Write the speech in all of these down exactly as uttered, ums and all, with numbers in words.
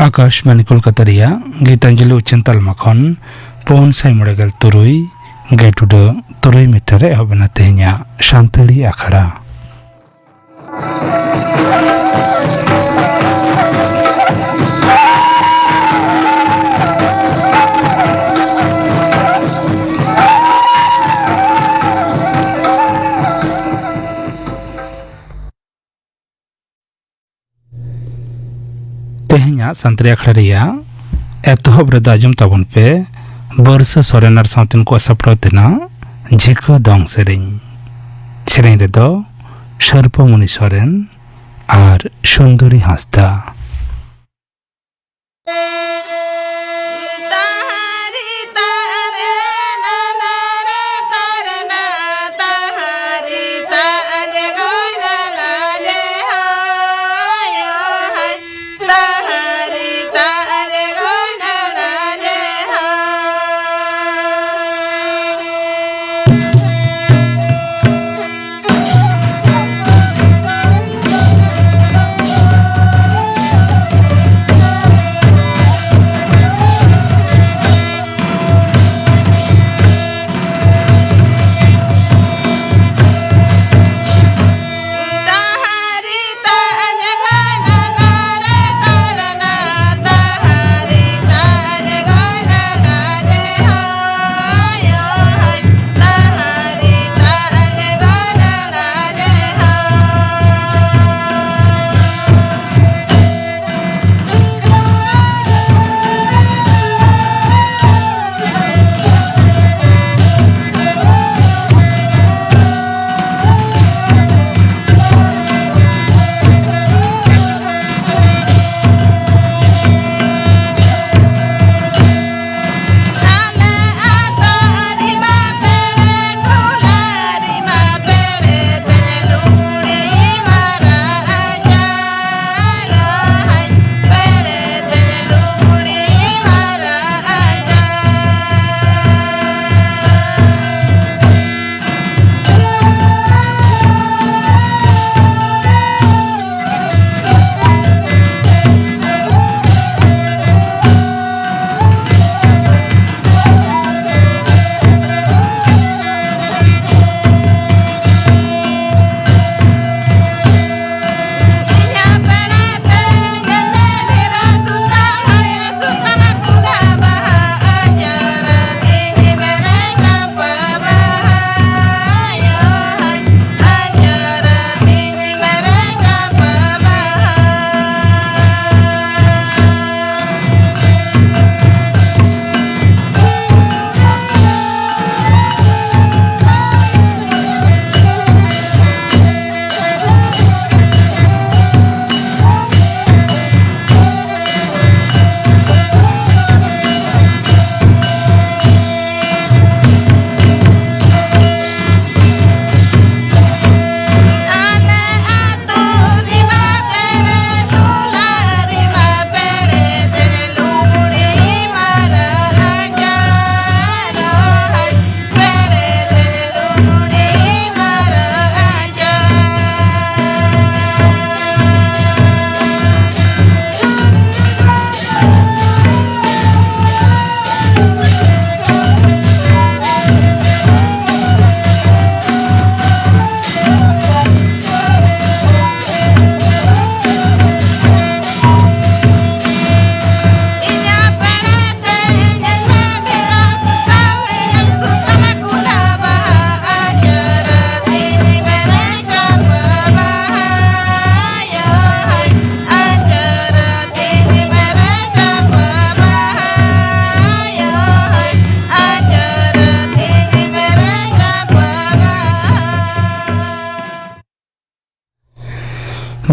ᱟᱠᱟᱥᱵᱟᱱᱤ ᱠᱳᱞᱠᱟᱛᱟ ᱨᱮᱭᱟᱜ ᱜᱤᱛᱟᱧᱡᱚᱞᱤ ᱩᱪᱷᱟᱹᱱ ᱛᱟᱞᱢᱟ ᱠᱷᱚᱱ ᱯᱩᱱ ᱥᱟᱭ ᱢᱚᱬᱮ ᱜᱮᱞ ᱛᱩᱨᱩᱭ ᱜᱮᱴ ᱩᱰᱟᱹ ᱛᱩᱨᱩᱭ ᱢᱤᱴᱟᱨ ᱨᱮ ᱮᱦᱚᱵ ᱮᱱᱟ ᱛᱮᱦᱮᱧᱟᱜ ᱥᱟᱱᱛᱟᱲᱤ ᱟᱠᱷᱲᱟ᱾ ᱛᱮᱦᱮᱧᱟᱜ ᱥᱟᱱᱛᱟᱲᱤ ᱟᱠᱷᱲᱟ ᱨᱮᱭᱟᱜ ᱮᱛᱚᱦᱚᱵ ᱨᱮᱫᱚ ᱟᱸᱡᱚᱢ ᱛᱟᱵᱚᱱ ᱯᱮ ᱵᱟᱹᱨᱥᱟᱹ ᱥᱚᱨᱮᱱ ᱟᱨ ᱥᱟᱶᱛᱮᱱ ᱠᱚᱣᱟᱜ ᱥᱟᱯᱲᱟᱣ ᱛᱮᱱᱟᱜ ᱡᱷᱤᱠᱟᱹ ᱫᱚᱝ ᱥᱮᱨᱮᱧ᱾ ᱥᱮᱨᱮᱧ ᱨᱮᱫᱚ ᱥᱚᱨᱯᱚᱢᱩᱱᱤ ᱥᱚᱨᱮᱱ ᱟᱨ ᱥᱩᱱᱫᱚᱨᱤ ᱦᱟᱸᱥᱫᱟ᱾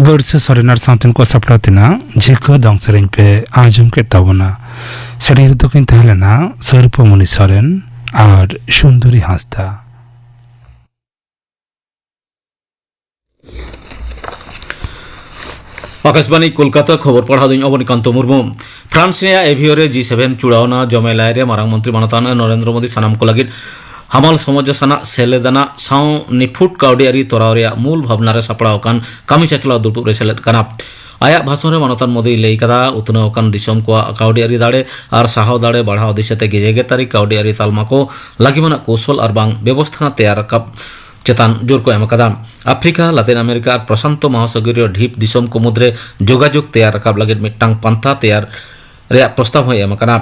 ᱵᱚᱨᱥᱟ ᱥᱚᱨᱮᱱ ᱟᱨ ᱥᱟᱶᱛᱮᱱ ᱠᱚ ᱥᱟᱯᱲᱟᱣ ᱛᱮᱱᱟᱜ ᱡᱷᱤᱠᱟᱹ ᱫᱚᱝ ᱥᱮᱨᱮᱧ ᱯᱮ ᱟᱸᱡᱚᱢ ᱠᱮᱫ ᱛᱟᱵᱚᱱᱟ᱾ ᱥᱮᱨᱮᱧ ᱨᱮᱫᱚ ᱠᱤᱱ ᱛᱟᱦᱮᱸ ᱞᱮᱱᱟ ᱥᱚᱨᱩᱯᱚᱢᱚᱱᱤ ᱥᱚᱨᱮᱱ ᱟᱨ ᱥᱩᱱᱫᱚᱨᱤ ᱦᱟᱸᱥᱫᱟ᱾ ᱟᱠᱟᱥᱵᱟᱱᱤ ᱠᱳᱞᱠᱟᱛᱟ, ᱠᱷᱚᱵᱚᱨ ᱯᱟᱲᱦᱟᱣ ᱫᱚᱧ ᱚᱵᱚᱱᱤᱠᱟᱱᱛᱚ ᱢᱩᱨᱢᱩ᱾ ᱯᱷᱨᱟᱱᱥ ᱨᱮᱭᱟᱜ ᱮᱵᱷᱤᱭᱳ ᱨᱮ ᱡᱤ ᱥᱮᱵᱷᱮᱱ ᱪᱩᱲᱟᱣᱱᱟ ᱡᱚᱢᱮᱞᱟᱭ ᱨᱮ ᱢᱟᱨᱟᱝ ᱢᱚᱱᱛᱨᱤ ᱢᱟᱱᱚᱛᱟᱱ ᱱᱚᱨᱮᱱᱫᱨᱚ ᱢᱳᱫᱤ ᱥᱟᱱᱟᱢ ᱠᱚ ᱞᱟᱹᱜᱤᱫ ᱦᱟᱢᱟᱞ ᱥᱚᱢᱟᱡᱽ ᱥᱟᱱᱟᱜ ᱥᱮᱞᱮᱫ ᱟᱱᱟᱜ ᱥᱟᱶ ᱱᱤᱯᱷᱩᱴ ᱠᱟᱹᱣᱰᱤ ᱟᱹᱨᱤ ᱛᱚᱨᱟᱣ ᱨᱮᱭᱟᱜ ᱢᱩᱞ ᱵᱷᱟᱵᱽᱱᱟ ᱨᱮ ᱥᱟᱯᱲᱟᱣ ᱟᱠᱟᱱ ᱠᱟᱹᱢᱤ ᱪᱟᱪᱞᱟᱣ ᱫᱩᱯᱲᱩᱵ ᱨᱮ ᱥᱮᱞᱮᱫ ᱠᱟᱱᱟ᱾ ᱟᱭᱟᱜ ᱵᱷᱟᱥᱚᱱ ᱨᱮ ᱢᱟᱱᱚᱛᱟᱱ ᱢᱳᱫᱤᱭ ᱞᱟᱹᱭ ᱠᱟᱫᱟ, ᱩᱛᱱᱟᱹᱣ ᱟᱠᱟᱱ ᱫᱤᱥᱚᱢ ᱠᱚᱣᱟᱜ ᱠᱟᱹᱣᱰᱤ ᱟᱹᱨᱤ ᱫᱟᱲᱮ ᱟᱨ ᱥᱟᱦᱟᱣ ᱫᱟᱲᱮ ᱵᱟᱲᱦᱟᱣ ᱫᱤᱥᱟᱹ ᱛᱮ ᱡᱮᱜᱮᱛᱟᱹᱨᱤ ᱠᱟᱹᱣᱰᱤ ᱟᱹᱨᱤ ᱛᱟᱞᱢᱟ ᱠᱚ ᱞᱟᱹᱜᱤᱢᱟᱱᱟᱜ ᱠᱳᱣᱥᱚᱞ ᱟᱨ ᱵᱟᱝ ᱵᱮᱵᱚᱥᱛᱷᱟ ᱛᱮᱭᱟᱨ ᱨᱟᱠᱟᱵ ᱪᱮᱛᱟᱱ ᱡᱳᱨ ᱠᱚ ᱮᱢ ᱟᱠᱟᱫᱟ᱾ ᱟᱯᱷᱨᱤᱠᱟ, ᱞᱟᱛᱤᱱ ᱟᱢᱮᱨᱤᱠᱟ ᱟᱨ ᱯᱨᱚᱥᱟᱱᱛᱚ ᱢᱚᱦᱟᱥᱟᱜᱚᱨᱤᱭᱚ ᱰᱷᱤᱯ ᱫᱤᱥᱚᱢ ᱠᱚ ᱢᱩᱫᱽᱨᱮ ᱡᱳᱜᱟᱡᱳᱜᱽ ᱛᱮᱭᱟᱨ ᱨᱟᱠᱟᱵ ᱞᱟᱹᱜᱤᱫ ᱢᱤᱫᱴᱟᱝ ᱯᱟᱱᱛᱷᱟ ᱛᱮᱭᱟᱨ ᱨᱮᱭᱟᱜ ᱯᱨᱚᱥᱛᱟᱵ ᱦᱚᱸᱭ ᱮᱢ ᱟᱠᱟᱱᱟ᱾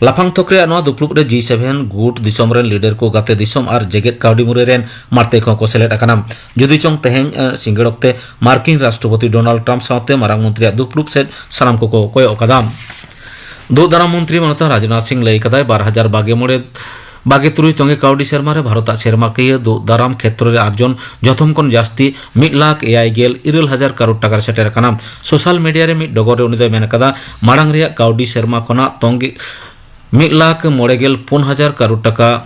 ᱞᱟᱯᱷᱟᱝ ᱛᱷᱚᱠ ᱨᱮᱭᱟᱜ ᱱᱚᱣᱟ ᱫᱩᱯᱲᱩᱵ ᱨᱮ ᱡᱤ ᱥᱮᱵᱷᱮᱱ ᱜᱩᱴ ᱫᱤᱥᱚᱢ ᱨᱮᱱ ᱞᱤᱰᱟᱨ ᱠᱚ, ᱜᱟᱛᱮ ᱫᱤᱥᱚᱢ ᱟᱨ ᱡᱮᱜᱮᱛ ᱠᱟᱹᱣᱰᱤ ᱢᱩᱨᱟᱹᱭ ᱨᱮᱱ ᱢᱟᱨᱛᱮ ᱠᱚᱦᱚᱸ ᱠᱚ ᱥᱮᱞᱮᱫ ᱟᱠᱟᱱᱟ᱾ ᱡᱩᱫᱤ ᱪᱚᱝ ᱛᱮᱦᱮᱧ, ᱮ, ᱥᱤᱸᱜᱟᱹᱲ ᱚᱠᱛᱮ ᱢᱟᱨᱠᱤᱱ ᱨᱟᱥᱴᱨᱚᱯᱚᱛᱤ ᱰᱳᱱᱟᱞᱰ ᱴᱨᱟᱢᱯ ᱥᱟᱶᱛᱮ ᱢᱟᱨᱟᱝ ᱢᱚᱱᱛᱨᱤᱭᱟᱜ ᱫᱩᱯᱲᱩᱵ ᱥᱮᱫ ᱥᱟᱱᱟᱢ ᱠᱚᱠᱚ ᱠᱚᱭᱚᱜ ᱟᱠᱟᱫᱟ᱾ ᱫᱩᱜ ᱫᱟᱨᱟᱢ ᱢᱚᱱᱛᱨᱤ ᱢᱟᱱᱚᱛᱟᱱ ᱨᱟᱡᱽᱱᱟᱛᱷ ᱥᱤᱝ ᱞᱟᱹᱭ ᱟᱠᱟᱫᱟᱭ, ᱵᱟᱨ ᱦᱟᱡᱟᱨ ᱵᱟᱜᱮ ᱢᱚᱬᱮ ᱵᱟᱜᱮ ᱛᱩᱨᱩᱭ ᱛᱚᱸᱜᱮ ᱠᱟᱹᱣᱰᱤ ᱥᱮᱨᱢᱟ ᱨᱮ ᱵᱷᱟᱨᱚᱛᱟᱜ ᱥᱮᱨᱢᱟᱠᱤᱭᱟᱹ ᱫᱩᱜ ᱫᱟᱨᱟᱢ ᱠᱷᱮᱛᱨᱚ ᱨᱮ ᱟᱨᱡᱚᱱ ᱡᱚᱛᱚᱢ ᱠᱷᱚᱱ ᱡᱟᱹᱥᱛᱤ ᱢᱤᱫ ᱞᱟᱠᱷ ᱮᱭᱟᱭ ᱜᱮᱞ ᱤᱨᱟᱹᱞ ᱦᱟᱡᱟᱨ ᱠᱟᱨᱳᱲ ᱴᱟᱠᱟ ᱨᱮ ᱥᱮᱴᱮᱨ ᱟᱠᱟᱱᱟ᱾ ᱥᱳᱥᱟᱞ ᱢᱤᱰᱤᱭᱟ ᱨᱮ ᱢᱤᱫ ᱰᱚᱜᱚᱨ ᱨᱮ ᱩᱱᱤ ᱫᱚᱭ ᱢᱮᱱ ᱟᱠᱟᱫᱟ, ᱢᱟᱲᱟᱝ ᱨᱮᱭᱟᱜ ᱠᱟᱹᱣᱰᱤ ᱥᱮᱨᱢᱟ ᱠᱷᱚᱱᱟᱜ ᱛᱚᱸᱜᱮ ᱢᱤᱫ ᱞᱟᱠᱷ ᱢᱚᱬᱮ ᱜᱮᱞ ᱯᱩᱱ ᱦᱟᱡᱟᱨ ᱠᱟᱨᱳᱲ ᱴᱟᱠᱟ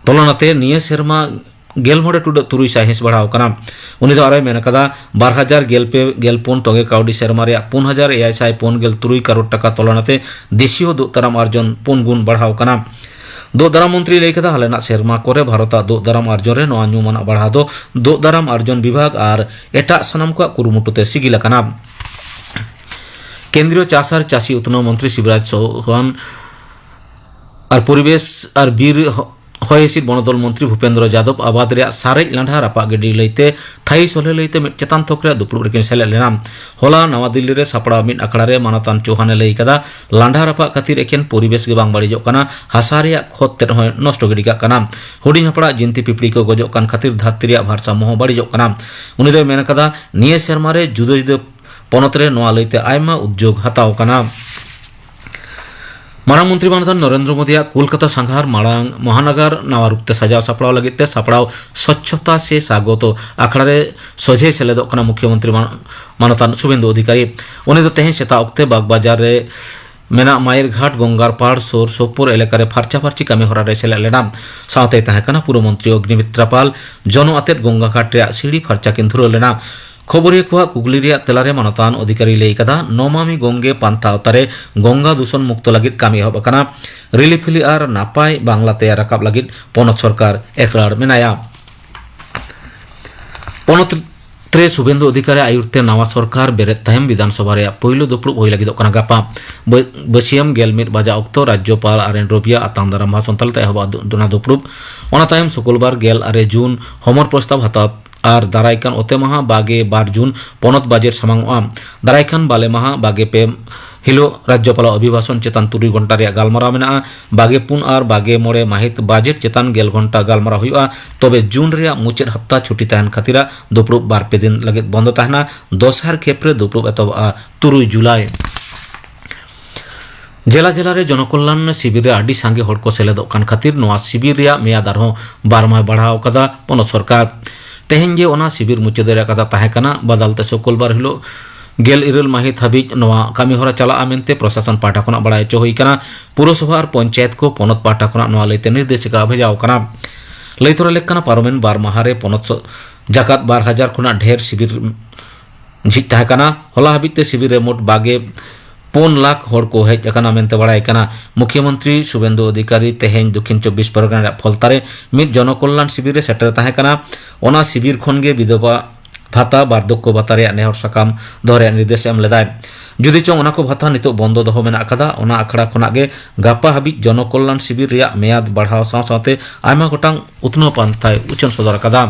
ᱛᱩᱞᱚᱱᱟᱛᱮ ᱱᱤᱭᱟᱹ ᱥᱮᱨᱢᱟ ᱜᱮᱞ ᱢᱚᱬᱮ ᱴᱩᱰᱟᱹᱜ ᱛᱩᱨᱩᱭ ᱥᱟᱭᱦᱤᱸᱥ ᱵᱟᱲᱦᱟᱣ ᱟᱠᱟᱱᱟ᱾ ᱩᱱᱤ ᱫᱚ ᱟᱨᱚᱭ ᱢᱮᱱ ᱟᱠᱟᱫᱟ, ᱵᱟᱨ ᱦᱟᱡᱟᱨ ᱜᱮᱞ ᱯᱮ ᱜᱮᱞ ᱯᱩᱱ ᱛᱚᱸᱜᱮ ᱠᱟᱹᱣᱰᱤ ᱥᱮᱨᱢᱟ ᱨᱮᱭᱟᱜ ᱯᱩᱱ ᱦᱟᱡᱟᱨ ᱮᱭᱟᱭ ᱥᱟᱭ ᱯᱩᱱ ᱜᱮᱞ ᱛᱩᱨᱩᱭ ᱠᱟᱨᱳᱲ ᱴᱟᱠᱟ ᱛᱩᱞᱚᱱᱟᱛᱮ ᱫᱮᱥᱤᱭᱚ ᱫᱩᱜ ᱫᱟᱨᱟᱢ ᱟᱨᱡᱚᱱ ᱯᱩᱱ ᱜᱩᱱ ᱵᱟᱲᱦᱟᱣ ᱟᱠᱟᱱᱟ᱾ ᱫᱩᱜ ᱫᱟᱨᱟᱢ ᱢᱚᱱᱛᱨᱤᱭ ᱞᱟᱹᱭ ᱟᱠᱟᱫᱟ, ᱦᱟᱞᱮᱱᱟᱜ ᱥᱮᱨᱢᱟ ᱠᱚᱨᱮ ᱵᱷᱟᱨᱚᱛᱟᱜ ᱫᱩᱜ ᱫᱟᱨᱟᱢ ᱟᱨᱡᱚᱱ ᱨᱮ ᱱᱚᱣᱟ ᱧᱩᱢᱟᱱᱟᱜ ᱵᱟᱲᱦᱟᱣ ᱫᱚ ᱫᱩᱜ ᱫᱟᱨᱟᱢ ᱟᱨᱡᱚᱱ ᱵᱤᱵᱷᱟᱜᱽ ᱟᱨ ᱮᱴᱟᱜ ᱥᱟᱱᱟᱢ ᱠᱚᱣᱟᱜ ᱠᱩᱨᱩᱢᱩᱴᱩ ᱛᱮ ᱥᱤᱜᱤᱞ ᱟᱠᱟᱱᱟ᱾ ᱠᱮᱱᱫᱨᱤᱭᱚ ᱪᱟᱥ ᱟᱨ ᱪᱟᱹᱥᱤ ᱩᱛᱱᱟᱹᱣ ᱢᱚᱱᱛᱨᱤ ᱥᱤᱵᱨᱟᱡᱽ ᱪᱳᱣᱦᱟᱱ ᱟᱨ ᱯᱚᱨᱤᱵᱮᱥ ᱟᱨ ᱵᱤᱨ ᱦᱚ-, ᱦᱚᱭ ᱦᱤᱸᱥᱤᱫ ᱵᱚᱱᱚᱫᱚᱞ ᱢᱚᱱᱛᱨᱤ ᱵᱷᱩᱯᱮᱱᱫᱨᱚ ᱡᱟᱫᱚᱵ ᱟᱵᱟᱫ ᱨᱮᱭᱟᱜ ᱥᱟᱨᱮᱡ ᱞᱟᱸᱰᱷᱟ ᱨᱟᱯᱟᱜ ᱜᱤᱰᱤ ᱞᱟᱹᱭᱛᱮ ᱛᱷᱟᱭᱤ ᱥᱚᱞᱦᱮ ᱞᱟᱹᱭᱛᱮ ᱢᱤᱫ ᱪᱮᱛᱟᱱ ᱛᱷᱚᱠ ᱨᱮᱭᱟᱜ ᱫᱩᱯᱲᱩᱵ ᱨᱮᱠᱤᱱ ᱥᱮᱞᱮᱫ ᱞᱮᱱᱟ᱾ ᱦᱚᱞᱟ ᱱᱟᱣᱟ ᱫᱤᱞᱞᱤ ᱨᱮ ᱥᱟᱯᱲᱟᱣ ᱢᱤᱫ ᱟᱠᱷᱲᱟ ᱨᱮ ᱢᱟᱱᱚᱛᱟᱱ ᱪᱳᱣᱦᱟᱱᱮ ᱞᱟᱹᱭ ᱠᱟᱫᱟ, ᱞᱟᱸᱰᱷᱟ ᱨᱟᱯᱟᱜ ᱠᱷᱟᱹᱛᱤᱨ ᱮᱠᱮᱱ ᱯᱚᱨᱤᱵᱮᱥ ᱜᱮ ᱵᱟᱝ ᱵᱟᱹᱲᱤᱡᱚᱜ ᱠᱟᱱᱟ, ᱦᱟᱥᱟ ᱨᱮᱭᱟᱜ ᱠᱷᱚᱛ ᱛᱮᱫ ᱦᱚᱸ ᱱᱚᱥᱴᱚ ᱜᱤᱰᱤ ᱠᱟᱜ ᱠᱟᱱᱟ᱾ ᱦᱩᱰᱤᱧ ᱦᱟᱯᱲᱟᱜ ᱡᱤᱱᱛᱤ ᱯᱤᱯᱲᱤ ᱠᱚ ᱜᱚᱡᱚᱜ ᱠᱟᱱ ᱠᱷᱟᱹᱛᱤᱨ ᱫᱷᱟᱹᱨᱛᱤ ᱨᱮᱭᱟᱜ ᱵᱷᱟᱨᱥᱟᱢᱢᱚ ᱦᱚᱸ ᱵᱟᱹᱲᱤᱡᱚᱜ ᱠᱟᱱᱟ᱾ ᱩᱱᱤ ᱫᱚᱭ ᱢᱮᱱ ᱠᱟᱫᱟ, ᱱᱤᱭᱟᱹ ᱥᱮᱨᱢᱟ ᱨᱮ ᱡᱩᱫᱟᱹ ᱡᱩᱫᱟᱹ ᱯᱚᱱᱚᱛ ᱨᱮ ᱱᱚᱣᱟ ᱞᱟᱹᱭᱛᱮ ᱟᱭᱢᱟ ᱩᱫᱽᱡᱳᱜᱽ ᱦᱟᱛᱟᱣ ᱠᱟᱱᱟ᱾ ᱢᱟᱨᱟᱝ ᱢᱚᱱᱛᱨᱤ ᱢᱟᱱᱚᱛᱟᱱ ᱱᱚᱨᱮᱱᱫᱨᱚ ᱢᱳᱫᱤᱭᱟᱜ ᱠᱳᱞᱠᱟᱛᱟ ᱥᱟᱸᱜᱷᱟᱨ ᱢᱟᱲᱟᱝ ᱢᱚᱦᱟᱱᱟᱜᱟᱨ ᱱᱟᱣᱟ ᱨᱩᱯ ᱛᱮ ᱥᱟᱡᱟᱣ ᱥᱟᱯᱲᱟᱣ ᱞᱟᱹᱜᱤᱫ ᱛᱮ ᱥᱟᱯᱲᱟᱣ ᱥᱚᱪᱪᱷᱚᱛᱟ ᱥᱮ ᱥᱟᱜᱚᱛᱚ ᱟᱠᱷᱲᱟ ᱨᱮ ᱥᱚᱡᱷᱮᱭ ᱥᱮᱞᱮᱫᱚᱜ ᱠᱟᱱᱟ ᱢᱩᱠᱷᱭᱚᱢᱚᱱᱛᱨᱤ ᱢᱟᱱ-, ᱢᱟᱱᱚᱛᱟᱱ ᱥᱩᱵᱷᱮᱱᱫᱩ ᱚᱫᱷᱤᱠᱟᱨᱤ᱾ ᱩᱱᱤ ᱫᱚ ᱛᱮᱦᱮᱧ ᱥᱮᱛᱟᱜ ᱚᱠᱛᱮ ᱵᱟᱜᱽ ᱵᱟᱡᱟᱨ ᱨᱮ ᱢᱮᱱᱟᱜ ᱢᱟᱭᱤᱨᱜᱷᱟᱴ ᱜᱚᱝᱜᱟᱨ ᱯᱟᱲ ᱥᱩᱨ ᱥᱩᱯᱩᱨ ᱮᱞᱟᱠᱟ ᱨᱮ ᱯᱷᱟᱨᱪᱟ ᱯᱷᱟᱨᱪᱤ ᱠᱟᱹᱢᱤ ᱦᱚᱨᱟ ᱨᱮ ᱥᱮᱞᱮᱫ ᱞᱮᱱᱟ᱾ ᱥᱟᱶᱛᱮᱭ ᱛᱟᱦᱮᱸ ᱠᱟᱱᱟ ᱯᱩᱨᱚ ᱢᱚᱱᱛᱨᱤ ᱚᱜᱽᱱᱤᱢᱤᱛᱨᱟ ᱯᱟᱞ᱾ ᱡᱚᱱᱚ ᱟᱛᱮᱫ ᱜᱚᱝᱜᱟ ᱜᱷᱟᱴ ᱨᱮᱭᱟᱜ ᱥᱤᱲᱤ ᱯᱷᱟᱨᱪᱟ ᱠᱤᱱ ᱫᱷᱩᱨᱟᱹᱣ ᱞᱮᱱᱟ᱾ ᱠᱷᱚᱵᱚᱨᱤᱭᱟᱹ ᱠᱚᱣᱟᱜ ᱠᱩᱠᱞᱤ ᱨᱮᱭᱟᱜ ᱛᱮᱞᱟ ᱨᱮ ᱢᱟᱱᱚᱛᱟᱱ ᱚᱫᱷᱤᱠᱟᱨᱤᱭ ᱞᱟᱹᱭ ᱠᱟᱫᱟ, ᱱᱚᱢᱟᱢᱤ ᱜᱚᱝᱜᱮ ᱯᱟᱱᱛᱷᱟ ᱟᱣᱛᱟ ᱨᱮ ᱜᱚᱝᱜᱟ ᱫᱩᱥᱚᱱ ᱢᱩᱠᱛᱚ ᱞᱟᱹᱜᱤᱫ ᱠᱟᱹᱢᱤ ᱮᱦᱚᱵ ᱟᱠᱟᱱᱟ᱾ ᱨᱤᱞᱤᱯᱷᱤᱞᱤ ᱟᱨ ᱱᱟᱯᱟᱭ ᱵᱟᱝᱞᱟ ᱛᱮᱭᱟᱨ ᱨᱟᱠᱟᱵ ᱞᱟᱹᱜᱤᱫ ᱯᱚᱱᱚᱛ ᱥᱚᱨᱠᱟᱨ ᱮᱠᱲᱟᱲ ᱢᱮᱱᱟᱭᱟ᱾ ᱯᱚᱱᱚᱛ ᱨᱮ ᱥᱩᱵᱷᱮᱱᱫᱩ ᱚᱫᱷᱤᱠᱟᱨᱤ ᱟᱭᱩᱨ ᱛᱮ ᱱᱟᱣᱟ ᱥᱚᱨᱠᱟᱨ ᱵᱮᱨᱮᱫ ᱛᱟᱭᱚᱢ ᱵᱤᱫᱷᱟᱱ ᱥᱚᱵᱷᱟ ᱨᱮᱭᱟᱜ ᱯᱩᱭᱞᱩ ᱫᱩᱯᱲᱩᱵ ᱦᱩᱭ ᱞᱟᱹᱜᱤᱫᱚᱜ ᱠᱟᱱᱟ ᱜᱟᱯᱟ᱾ ᱵᱟᱹ-, ᱵᱟᱹᱥᱤᱭᱟᱹᱢ ᱜᱮᱞ ᱢᱤᱫ ᱵᱟᱡᱟᱜ ᱚᱠᱛᱚ ᱨᱟᱡᱽᱡᱚᱯᱟᱞ ᱟᱨ ᱮᱱ ᱨᱚᱵᱤᱭᱟ ᱟᱛᱟᱝ ᱫᱟᱨᱟᱢ ᱵᱷᱟᱥᱚᱱ ᱛᱟᱞᱟᱛᱮ ᱮᱦᱚᱵᱚᱜᱼᱟ ᱫᱩ-, ᱚᱱᱟ ᱫᱩᱯᱲᱩᱵ᱾ ᱚᱱᱟ ᱛᱟᱭᱚᱢ ᱥᱩᱠᱩᱞᱵᱟᱨ ᱜᱮᱞ ᱟᱨᱮ ᱡᱩᱱ ᱦᱚᱢᱚᱨ ᱯᱨᱚᱥᱛᱟᱵ ᱦᱟᱛᱟᱣ ᱟᱨ ᱫᱟᱨᱟᱭ ᱠᱟᱱ ᱚᱛᱮ ᱢᱟᱦᱟ ᱵᱟᱜᱮ ᱵᱟᱨ ᱡᱩᱱ ᱯᱚᱱᱚᱛ ᱵᱟᱡᱮᱴ ᱥᱟᱢᱟᱝᱚᱜᱼᱟ᱾ ᱫᱟᱨᱟᱭ ᱠᱟᱱ ᱵᱟᱞᱮ ᱢᱟᱦᱟ ᱵᱟᱜᱮ ᱯᱮ ᱦᱤᱞᱳᱜ ᱨᱟᱡᱽᱡᱚᱯᱟᱞᱟᱜ ᱚᱵᱷᱤᱵᱷᱟᱥᱚᱱ ᱪᱮᱛᱟᱱ ᱛᱩᱨᱩᱭ ᱜᱷᱚᱱᱴᱟ ᱨᱮᱭᱟᱜ ᱜᱟᱞᱢᱟᱨᱟᱣ ᱢᱮᱱᱟᱜᱼᱟ᱾ ᱵᱟᱜᱮ ᱯᱩᱱ ᱟᱨ ᱵᱟᱜᱮ ᱢᱚᱬᱮ ᱢᱟᱹᱦᱤᱛ ᱵᱟᱡᱮᱴ ᱪᱮᱛᱟᱱ ᱜᱮᱞ ᱜᱷᱚᱱᱴᱟ ᱜᱟᱞᱢᱟᱨᱟᱣ ᱦᱩᱭᱩᱜᱼᱟ᱾ ᱛᱚᱵᱮ ᱡᱩᱱ ᱨᱮᱭᱟᱜ ᱢᱩᱪᱟᱹᱫ ᱦᱟᱯᱛᱟ ᱪᱷᱩᱴᱤ ᱛᱟᱦᱮᱱ ᱠᱷᱟᱹᱛᱤᱨᱟᱜ ᱫᱩᱯᱲᱩᱵ ᱵᱟᱨ ᱯᱮ ᱫᱤᱱ ᱞᱟᱹᱜᱤᱫ ᱵᱚᱱᱫᱚ ᱛᱟᱦᱮᱱᱟ᱾ ᱫᱚᱥᱟᱨ ᱠᱷᱮᱯ ᱨᱮ ᱫᱩᱯᱲᱩᱵ ᱮᱛᱚᱦᱚᱵᱚᱜᱼᱟ ᱛᱩᱨᱩᱭ ᱡᱩᱞᱟᱭ᱾ ᱡᱮᱞᱟ ᱡᱮᱞᱟ ᱨᱮ ᱡᱚᱱᱚᱠᱚᱞᱞᱟᱱ ᱥᱤᱵᱤᱨ ᱨᱮ ᱟᱹᱰᱤ ᱥᱟᱸᱜᱮ ᱦᱚᱲ ᱠᱚ ᱥᱮᱞᱮᱫᱚᱜ ᱠᱟᱱ ᱠᱷᱟᱹᱛᱤᱨ ᱱᱚᱣᱟ ᱥᱤᱵᱤᱨ ᱨᱮᱭᱟᱜ ᱢᱮᱭᱟᱫ ᱟᱨᱦᱚᱸ ᱵᱟᱨ ᱢᱟᱦᱟᱭ ᱵᱟᱲᱦᱟᱣ ᱟᱠᱟᱫᱟ ᱯᱚᱱᱚᱛ ᱥᱚᱨᱠᱟᱨ᱾ ᱛᱮᱦᱮᱧ ᱜᱮ ᱚᱱᱟ ᱥᱤᱵᱤᱨ ᱢᱩᱪᱟᱹᱫ ᱨᱮᱭᱟᱜ ᱠᱟᱛᱷᱟ ᱛᱟᱦᱮᱸ ᱠᱟᱱᱟ, ᱵᱟᱫᱟᱞ ᱛᱮ ᱥᱩᱠᱩᱞᱵᱟᱨ ᱦᱤᱞᱳᱜ ᱜᱮᱞ ᱤᱨᱟᱹᱞ ᱢᱟᱹᱦᱤᱛ ᱦᱟᱹᱵᱤᱡ ᱱᱚᱣᱟ ᱠᱟᱹᱢᱤ ᱦᱚᱨᱟ ᱪᱟᱞᱟᱜᱼᱟ ᱢᱮᱱᱛᱮ ᱯᱨᱚᱥᱟᱥᱚᱱ ᱯᱟᱦᱴᱟ ᱠᱷᱚᱱᱟᱜ ᱵᱟᱲᱟᱭ ᱦᱚᱪᱚ ᱦᱩᱭ ᱟᱠᱟᱱᱟ᱾ ᱯᱩᱨᱚᱥᱚᱵᱷᱟ ᱟᱨ ᱯᱚᱧᱪᱟᱭᱮᱛ ᱠᱚ ᱯᱚᱱᱚᱛ ᱯᱟᱦᱴᱟ ᱠᱷᱚᱱᱟᱜ ᱱᱚᱣᱟ ᱞᱟᱹᱭᱛᱮ ᱱᱤᱨᱫᱮᱥᱤᱠᱟ ᱵᱷᱮᱡᱟᱣ ᱟᱠᱟᱱᱟ᱾ ᱞᱟᱹᱭ ᱛᱚᱨᱟ ᱞᱮᱠ ᱠᱟᱱᱟ, ᱯᱟᱨᱚᱢᱮᱱ ᱵᱟᱨ ᱢᱟᱦᱟ ᱨᱮ ᱯᱚᱱᱚᱛ ᱥᱚ-, ᱡᱟᱠᱟᱛ ᱵᱟᱨ ᱦᱟᱡᱟᱨ ᱠᱷᱚᱱᱟᱜ ᱰᱷᱮᱨ ᱥᱤᱵᱤᱨ ᱡᱷᱤᱡ ᱛᱟᱦᱮᱸ ᱠᱟᱱᱟ᱾ ᱦᱚᱞᱟ ᱦᱟᱹᱵᱤᱡ ᱛᱮ ᱥᱤᱵᱤᱨ ᱨᱮ ᱢᱳᱴ ᱵᱟᱜᱮ ᱯᱩᱱ ᱞᱟᱠᱷ ᱦᱚᱲ ᱠᱚ ᱦᱮᱡ ᱟᱠᱟᱱᱟ ᱢᱮᱱᱛᱮ ᱵᱟᱲᱟᱭ ᱠᱟᱱᱟ᱾ ᱢᱩᱠᱷᱭᱚᱢᱚᱱᱛᱨᱤ ᱥᱩᱵᱮᱱᱫᱩ ᱚᱫᱷᱤᱠᱟᱨᱤ ᱛᱮᱦᱮᱧ ᱫᱚᱠᱠᱷᱤᱱ ᱪᱚᱵᱵᱤᱥ ᱯᱚᱨᱜᱚᱱᱟ ᱨᱮᱭᱟᱜ ᱯᱷᱚᱞᱛᱟ ᱨᱮ ᱢᱤᱫ ᱡᱚᱱᱚᱠᱚᱞᱞᱟᱱ ᱥᱤᱵᱤᱨ ᱨᱮ ᱥᱮᱴᱮᱨ ᱛᱟᱦᱮᱸ ᱠᱟᱱᱟ᱾ ᱚᱱᱟ ᱥᱤᱵᱤᱨ ᱠᱷᱚᱱ ᱜᱮ ᱵᱤᱫᱷᱚᱵᱟ ᱵᱷᱟᱛᱟ, ᱵᱟᱨᱫᱷᱚᱠᱭᱚ ᱵᱷᱟᱛᱟ ᱨᱮᱭᱟᱜ ᱱᱮᱦᱚᱨ ᱥᱟᱠᱟᱢ ᱫᱚᱦᱚ ᱨᱮᱭᱟᱜ ᱱᱤᱨᱫᱮᱥ ᱮᱢ ᱞᱮᱫᱟᱭ᱾ ᱡᱩᱫᱤ ᱪᱚᱝ ᱚᱱᱟ ᱠᱚ ᱵᱷᱟᱛᱟ ᱱᱤᱛᱚᱜ ᱵᱚᱱᱫᱚ ᱫᱚᱦᱚ ᱢᱮᱱᱟᱜ ᱟᱠᱟᱫᱟ, ᱚᱱᱟ ᱟᱠᱷᱲᱟ ᱠᱷᱚᱱᱟᱜ ᱜᱮ ᱜᱟᱯᱟ ᱦᱟᱹᱵᱤᱡ ᱡᱚᱱᱚᱠᱚᱞᱞᱟᱱ ᱥᱤᱵᱤᱨ ᱨᱮᱭᱟᱜ ᱢᱮᱭᱟᱫ ᱵᱟᱲᱦᱟᱣ ᱥᱟᱶ ᱥᱟᱶᱛᱮ ᱟᱭᱢᱟ ᱜᱚᱴᱟᱝ ᱩᱛᱱᱟᱹᱣ ᱯᱟᱱᱛᱷᱟᱭ ᱩᱪᱷᱟᱹᱱ ᱥᱚᱫᱚᱨ ᱟᱠᱟᱫᱟ᱾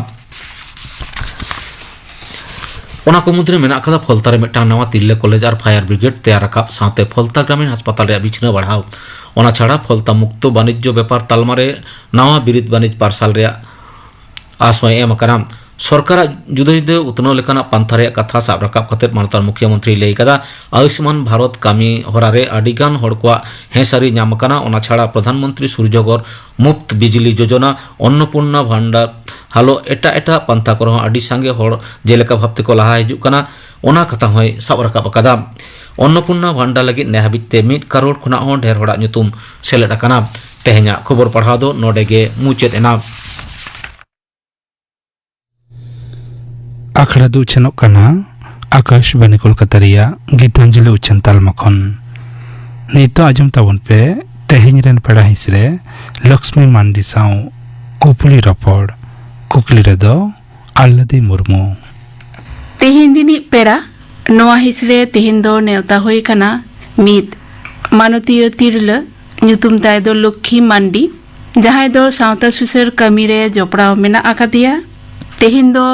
ᱚᱱᱟ ᱠᱚ ᱢᱩᱫᱽᱨᱮ ᱢᱮᱱᱟᱜ ᱟᱠᱟᱫᱟ ᱯᱷᱚᱞᱛᱟ ᱨᱮ ᱢᱤᱫᱴᱟᱝ ᱱᱟᱣᱟ ᱛᱤᱨᱞᱟᱹ ᱠᱚᱞᱮᱡᱽ ᱟᱨ ᱯᱷᱟᱭᱟᱨ ᱵᱨᱤᱜᱮᱰ ᱛᱮᱭᱟᱨ ᱨᱟᱠᱟᱵ ᱥᱟᱶᱛᱮ ᱯᱷᱚᱞᱛᱟ ᱜᱨᱟᱢᱤᱱ ᱦᱟᱥᱯᱟᱛᱟᱞ ᱨᱮᱭᱟᱜ ᱵᱤᱪᱷᱱᱟᱹ ᱵᱟᱲᱦᱟᱣ᱾ ᱚᱱᱟ ᱪᱷᱟᱲᱟ ᱯᱷᱚᱞᱛᱟ ᱢᱩᱠᱛᱚ ᱵᱟᱱᱤᱡᱽᱡᱚ ᱵᱮᱯᱟᱨ ᱛᱟᱞᱢᱟ ᱨᱮ ᱱᱟᱣᱟ ᱵᱤᱨᱤᱫ ᱵᱟᱹᱱᱤᱡᱽ ᱯᱟᱨᱥᱟᱞ ᱨᱮᱭᱟᱜ ᱟᱥ ᱦᱚᱸᱭ ᱮᱢ ᱟᱠᱟᱱᱟ᱾ ᱥᱚᱨᱠᱟᱨᱟᱜ ᱡᱩᱫᱟᱹ ᱡᱩᱫᱟᱹ ᱩᱛᱱᱟᱹᱣ ᱞᱮᱠᱟᱱᱟᱜ ᱯᱟᱱᱛᱷᱟ ᱨᱮᱭᱟᱜ ᱠᱟᱛᱷᱟ ᱥᱟᱵ ᱨᱟᱠᱟᱵ ᱠᱟᱛᱮ ᱢᱟᱱᱚᱛᱟᱱ ᱢᱩᱠᱷᱭᱟᱹ ᱢᱚᱱᱛᱨᱤᱭ ᱞᱟᱹᱭ ᱠᱟᱫᱟ, ᱟᱭᱩᱥᱢᱟᱱ ᱵᱷᱟᱨᱚᱛ ᱠᱟᱹᱢᱤ ᱦᱚᱨᱟ ᱨᱮ ᱟᱹᱰᱤ ᱜᱟᱱ ᱦᱚᱲ ᱠᱚᱣᱟᱜ ᱦᱮᱸ ᱥᱟᱹᱨᱤ ᱧᱟᱢ ᱟᱠᱟᱱᱟ᱾ ᱚᱱᱟ ᱪᱷᱟᱲᱟ ᱯᱨᱚᱫᱷᱟᱱ ᱢᱚᱱᱛᱨᱤ ᱥᱩᱨᱡᱚᱜᱚᱨ ᱢᱩᱯᱛ ᱵᱤᱡᱽᱞᱤ ᱡᱳᱡᱚᱱᱟ, ᱚᱱᱱᱚᱯᱩᱨᱱᱟ ᱵᱷᱟᱱᱰᱟᱨ ᱦᱟᱞᱚ ᱮᱴᱟᱜ ᱮᱴᱟᱜ ᱯᱟᱱᱛᱷᱟ ᱠᱚᱨᱮ ᱦᱚᱸ ᱟᱹᱰᱤ ᱥᱟᱸᱜᱮ ᱦᱚᱲ ᱡᱮᱞᱮᱠᱟ ᱵᱷᱟᱵ ᱛᱮᱠᱚ ᱞᱟᱦᱟ ᱦᱤᱡᱩᱜ ᱠᱟᱱᱟ, ᱚᱱᱟ ᱠᱟᱛᱷᱟ ᱦᱚᱸᱭ ᱥᱟᱵ ᱨᱟᱠᱟᱵ ᱟᱠᱟᱫᱟ᱾ ᱚᱱᱱᱚᱯᱩᱨᱱᱟ ᱵᱷᱟᱱᱰᱟᱨ ᱞᱟᱹᱜᱤᱫ ᱱᱮ ᱦᱟᱹᱵᱤᱡ ᱛᱮ ᱢᱤᱫ ᱠᱟᱨᱳᱲ ᱠᱷᱚᱱᱟᱜ ᱦᱚᱸ ᱰᱷᱮᱨ ᱦᱚᱲᱟᱜ ᱧᱩᱛᱩᱢ ᱥᱮᱞᱮᱫ ᱟᱠᱟᱱᱟ᱾ ᱛᱮᱦᱮᱧᱟᱜ ᱠᱷᱚᱵᱚᱨ ᱯᱟᱲᱦᱟᱣ ᱫᱚ ᱱᱚᱰᱮ ᱜᱮ ᱢᱩᱪᱟᱹᱫ ᱮᱱᱟ᱾ ᱟᱠᱷᱲᱟ ᱫᱚ ᱩᱪᱷᱟᱹᱱᱚᱜ ᱠᱟᱱᱟ ᱟᱠᱟᱥᱵᱟᱱᱤ ᱠᱳᱞᱠᱟᱛᱟ ᱨᱮᱭᱟᱜ ᱜᱤᱛᱟᱧᱡᱚᱞᱤ ᱩᱪᱷᱟᱹᱱ ᱛᱟᱞᱢᱟ ᱠᱷᱚᱱ᱾ ᱱᱤᱛᱚᱜ ᱟᱸᱡᱚᱢ ᱛᱟᱵᱚᱱ ᱯᱮ ᱛᱮᱦᱮᱧ ᱨᱮᱱ ᱯᱮᱲᱟ ᱦᱤᱸᱥ ᱨᱮ ᱞᱚᱠᱥᱢᱤ ᱢᱟᱱᱰᱤ ᱥᱟᱶ ᱠᱩᱯᱞᱤ ᱨᱚᱯᱚᱲ᱾ ᱠᱩᱠᱞᱤ ᱨᱮᱫᱚ ᱟᱞᱞᱟᱫᱤ ᱢᱩᱨᱢᱩ᱾ ᱛᱮᱦᱮᱧ ᱨᱤᱱᱤᱡ ᱯᱮᱲᱟ ᱱᱚᱣᱟ ᱦᱤᱸᱥ ᱨᱮ ᱛᱮᱦᱮᱧ ᱫᱚ ᱱᱮᱣᱛᱟ ᱦᱩᱭ ᱟᱠᱟᱱᱟ ᱢᱤᱫ ᱢᱟᱱᱚᱛᱤᱭᱟᱹ ᱛᱤᱨᱞᱟᱹ, ᱧᱩᱛᱩᱢ ᱛᱟᱭ ᱫᱚ ᱞᱚᱠᱠᱷᱤ ᱢᱟᱱᱰᱤ, ᱡᱟᱦᱟᱸᱭ ᱫᱚ ᱥᱟᱶᱛᱟ ᱥᱩᱥᱟᱹᱨ ᱠᱟᱹᱢᱤ ᱨᱮ ᱡᱚᱯᱲᱟᱣ ᱢᱮᱱᱟᱜ ᱟᱠᱟᱫᱮᱭᱟ᱾ ᱛᱮᱦᱮᱧ ᱫᱚ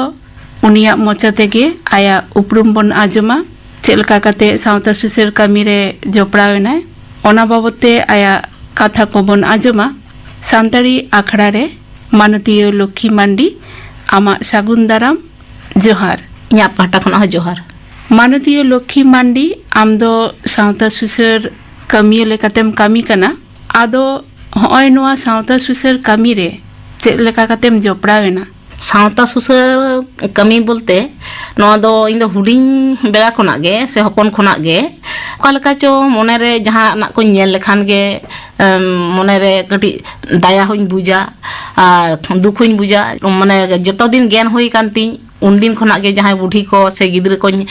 ᱩᱱᱤᱭᱟᱜ ᱢᱚᱪᱟ ᱛᱮᱜᱮ ᱟᱭᱟᱜ ᱩᱯᱨᱩᱢ ᱵᱚᱱ ᱟᱸᱡᱚᱢᱟ, ᱪᱮᱫ ᱞᱮᱠᱟ ᱠᱟᱛᱮ ᱥᱟᱶᱛᱟ ᱥᱩᱥᱟᱹᱨ ᱠᱟᱹᱢᱤ ᱨᱮ ᱡᱚᱯᱲᱟᱣ ᱮᱱᱟᱭ, ᱚᱱᱟ ᱵᱟᱵᱚᱛ ᱛᱮ ᱟᱭᱟᱜ ᱠᱟᱛᱷᱟ ᱠᱚᱵᱚᱱ ᱟᱸᱡᱚᱢᱟ᱾ ᱥᱟᱱᱛᱟᱲᱤ ᱟᱠᱷᱲᱟ ᱨᱮ ᱢᱟᱱᱚᱛᱤᱭᱟᱹ ᱞᱚᱠᱠᱷᱤ ᱢᱟᱱᱰᱤ, ᱟᱢᱟᱜ ᱥᱟᱹᱜᱩᱱ ᱫᱟᱨᱟᱢ, ᱡᱚᱦᱟᱨ᱾ ᱤᱧᱟᱹᱜ ᱯᱟᱦᱴᱟ ᱠᱷᱚᱱᱟᱜ ᱦᱚᱸ ᱡᱚᱦᱟᱨ᱾ ᱢᱟᱱᱚᱛᱤᱭᱟᱹ ᱞᱚᱠᱠᱷᱤ ᱢᱟᱱᱰᱤ, ᱟᱢ ᱫᱚ ᱥᱟᱶᱛᱟ ᱥᱩᱥᱟᱹᱨ ᱠᱟᱹᱢᱤᱭᱟᱹ ᱞᱮᱠᱟᱛᱮᱢ ᱠᱟᱹᱢᱤ ᱠᱟᱱᱟ᱾ ᱟᱫᱚ ᱦᱚᱸᱜᱼᱚᱭ ᱱᱚᱣᱟ ᱥᱟᱶᱛᱟ ᱥᱩᱥᱟᱹᱨ ᱠᱟᱹᱢᱤ ᱨᱮ ᱪᱮᱫ ᱞᱮᱠᱟ ᱠᱟᱛᱮᱢ ᱡᱚᱯᱲᱟᱣ ᱮᱱᱟ? ᱥᱟᱶᱛᱟ ᱥᱩᱥᱟᱹᱨ ᱠᱟᱹᱢᱤ ᱵᱚᱞᱛᱮ, ᱱᱚᱣᱟ ᱫᱚ ᱤᱧ ᱫᱚ ᱦᱩᱰᱤᱧ ᱵᱮᱲᱟ ᱠᱷᱚᱱᱟᱜ ᱜᱮ ᱥᱮ ᱦᱚᱯᱚᱱ ᱠᱷᱚᱱᱟᱜ ᱜᱮ ᱚᱠᱟ ᱞᱮᱠᱟ ᱪᱚ ᱢᱚᱱᱮ ᱨᱮ ᱡᱟᱦᱟᱱᱟᱜ ᱠᱚᱧ ᱧᱮᱞ ᱞᱮᱠᱷᱟᱱ ᱜᱮ, ᱮᱢ, ᱢᱚᱱᱮ ᱨᱮ ᱠᱟᱹᱴᱤᱡ ᱫᱟᱭᱟ ᱦᱚᱧ ᱵᱩᱡᱟ ᱟᱨ ᱫᱩᱠ ᱦᱚᱧ ᱵᱩᱡᱟ᱾ ᱢᱟᱱᱮ ᱡᱚᱛᱚ ᱫᱤᱱ ᱜᱮᱭᱟᱱ ᱦᱩᱭ ᱟᱠᱟᱱ ᱛᱤᱧ, ᱩᱱᱫᱤᱱ ᱠᱷᱚᱱᱟᱜ ᱜᱮ ᱡᱟᱦᱟᱸᱭ ᱵᱩᱰᱷᱤ ᱠᱚ ᱥᱮ ᱜᱤᱫᱽᱨᱟᱹ ᱠᱚᱧ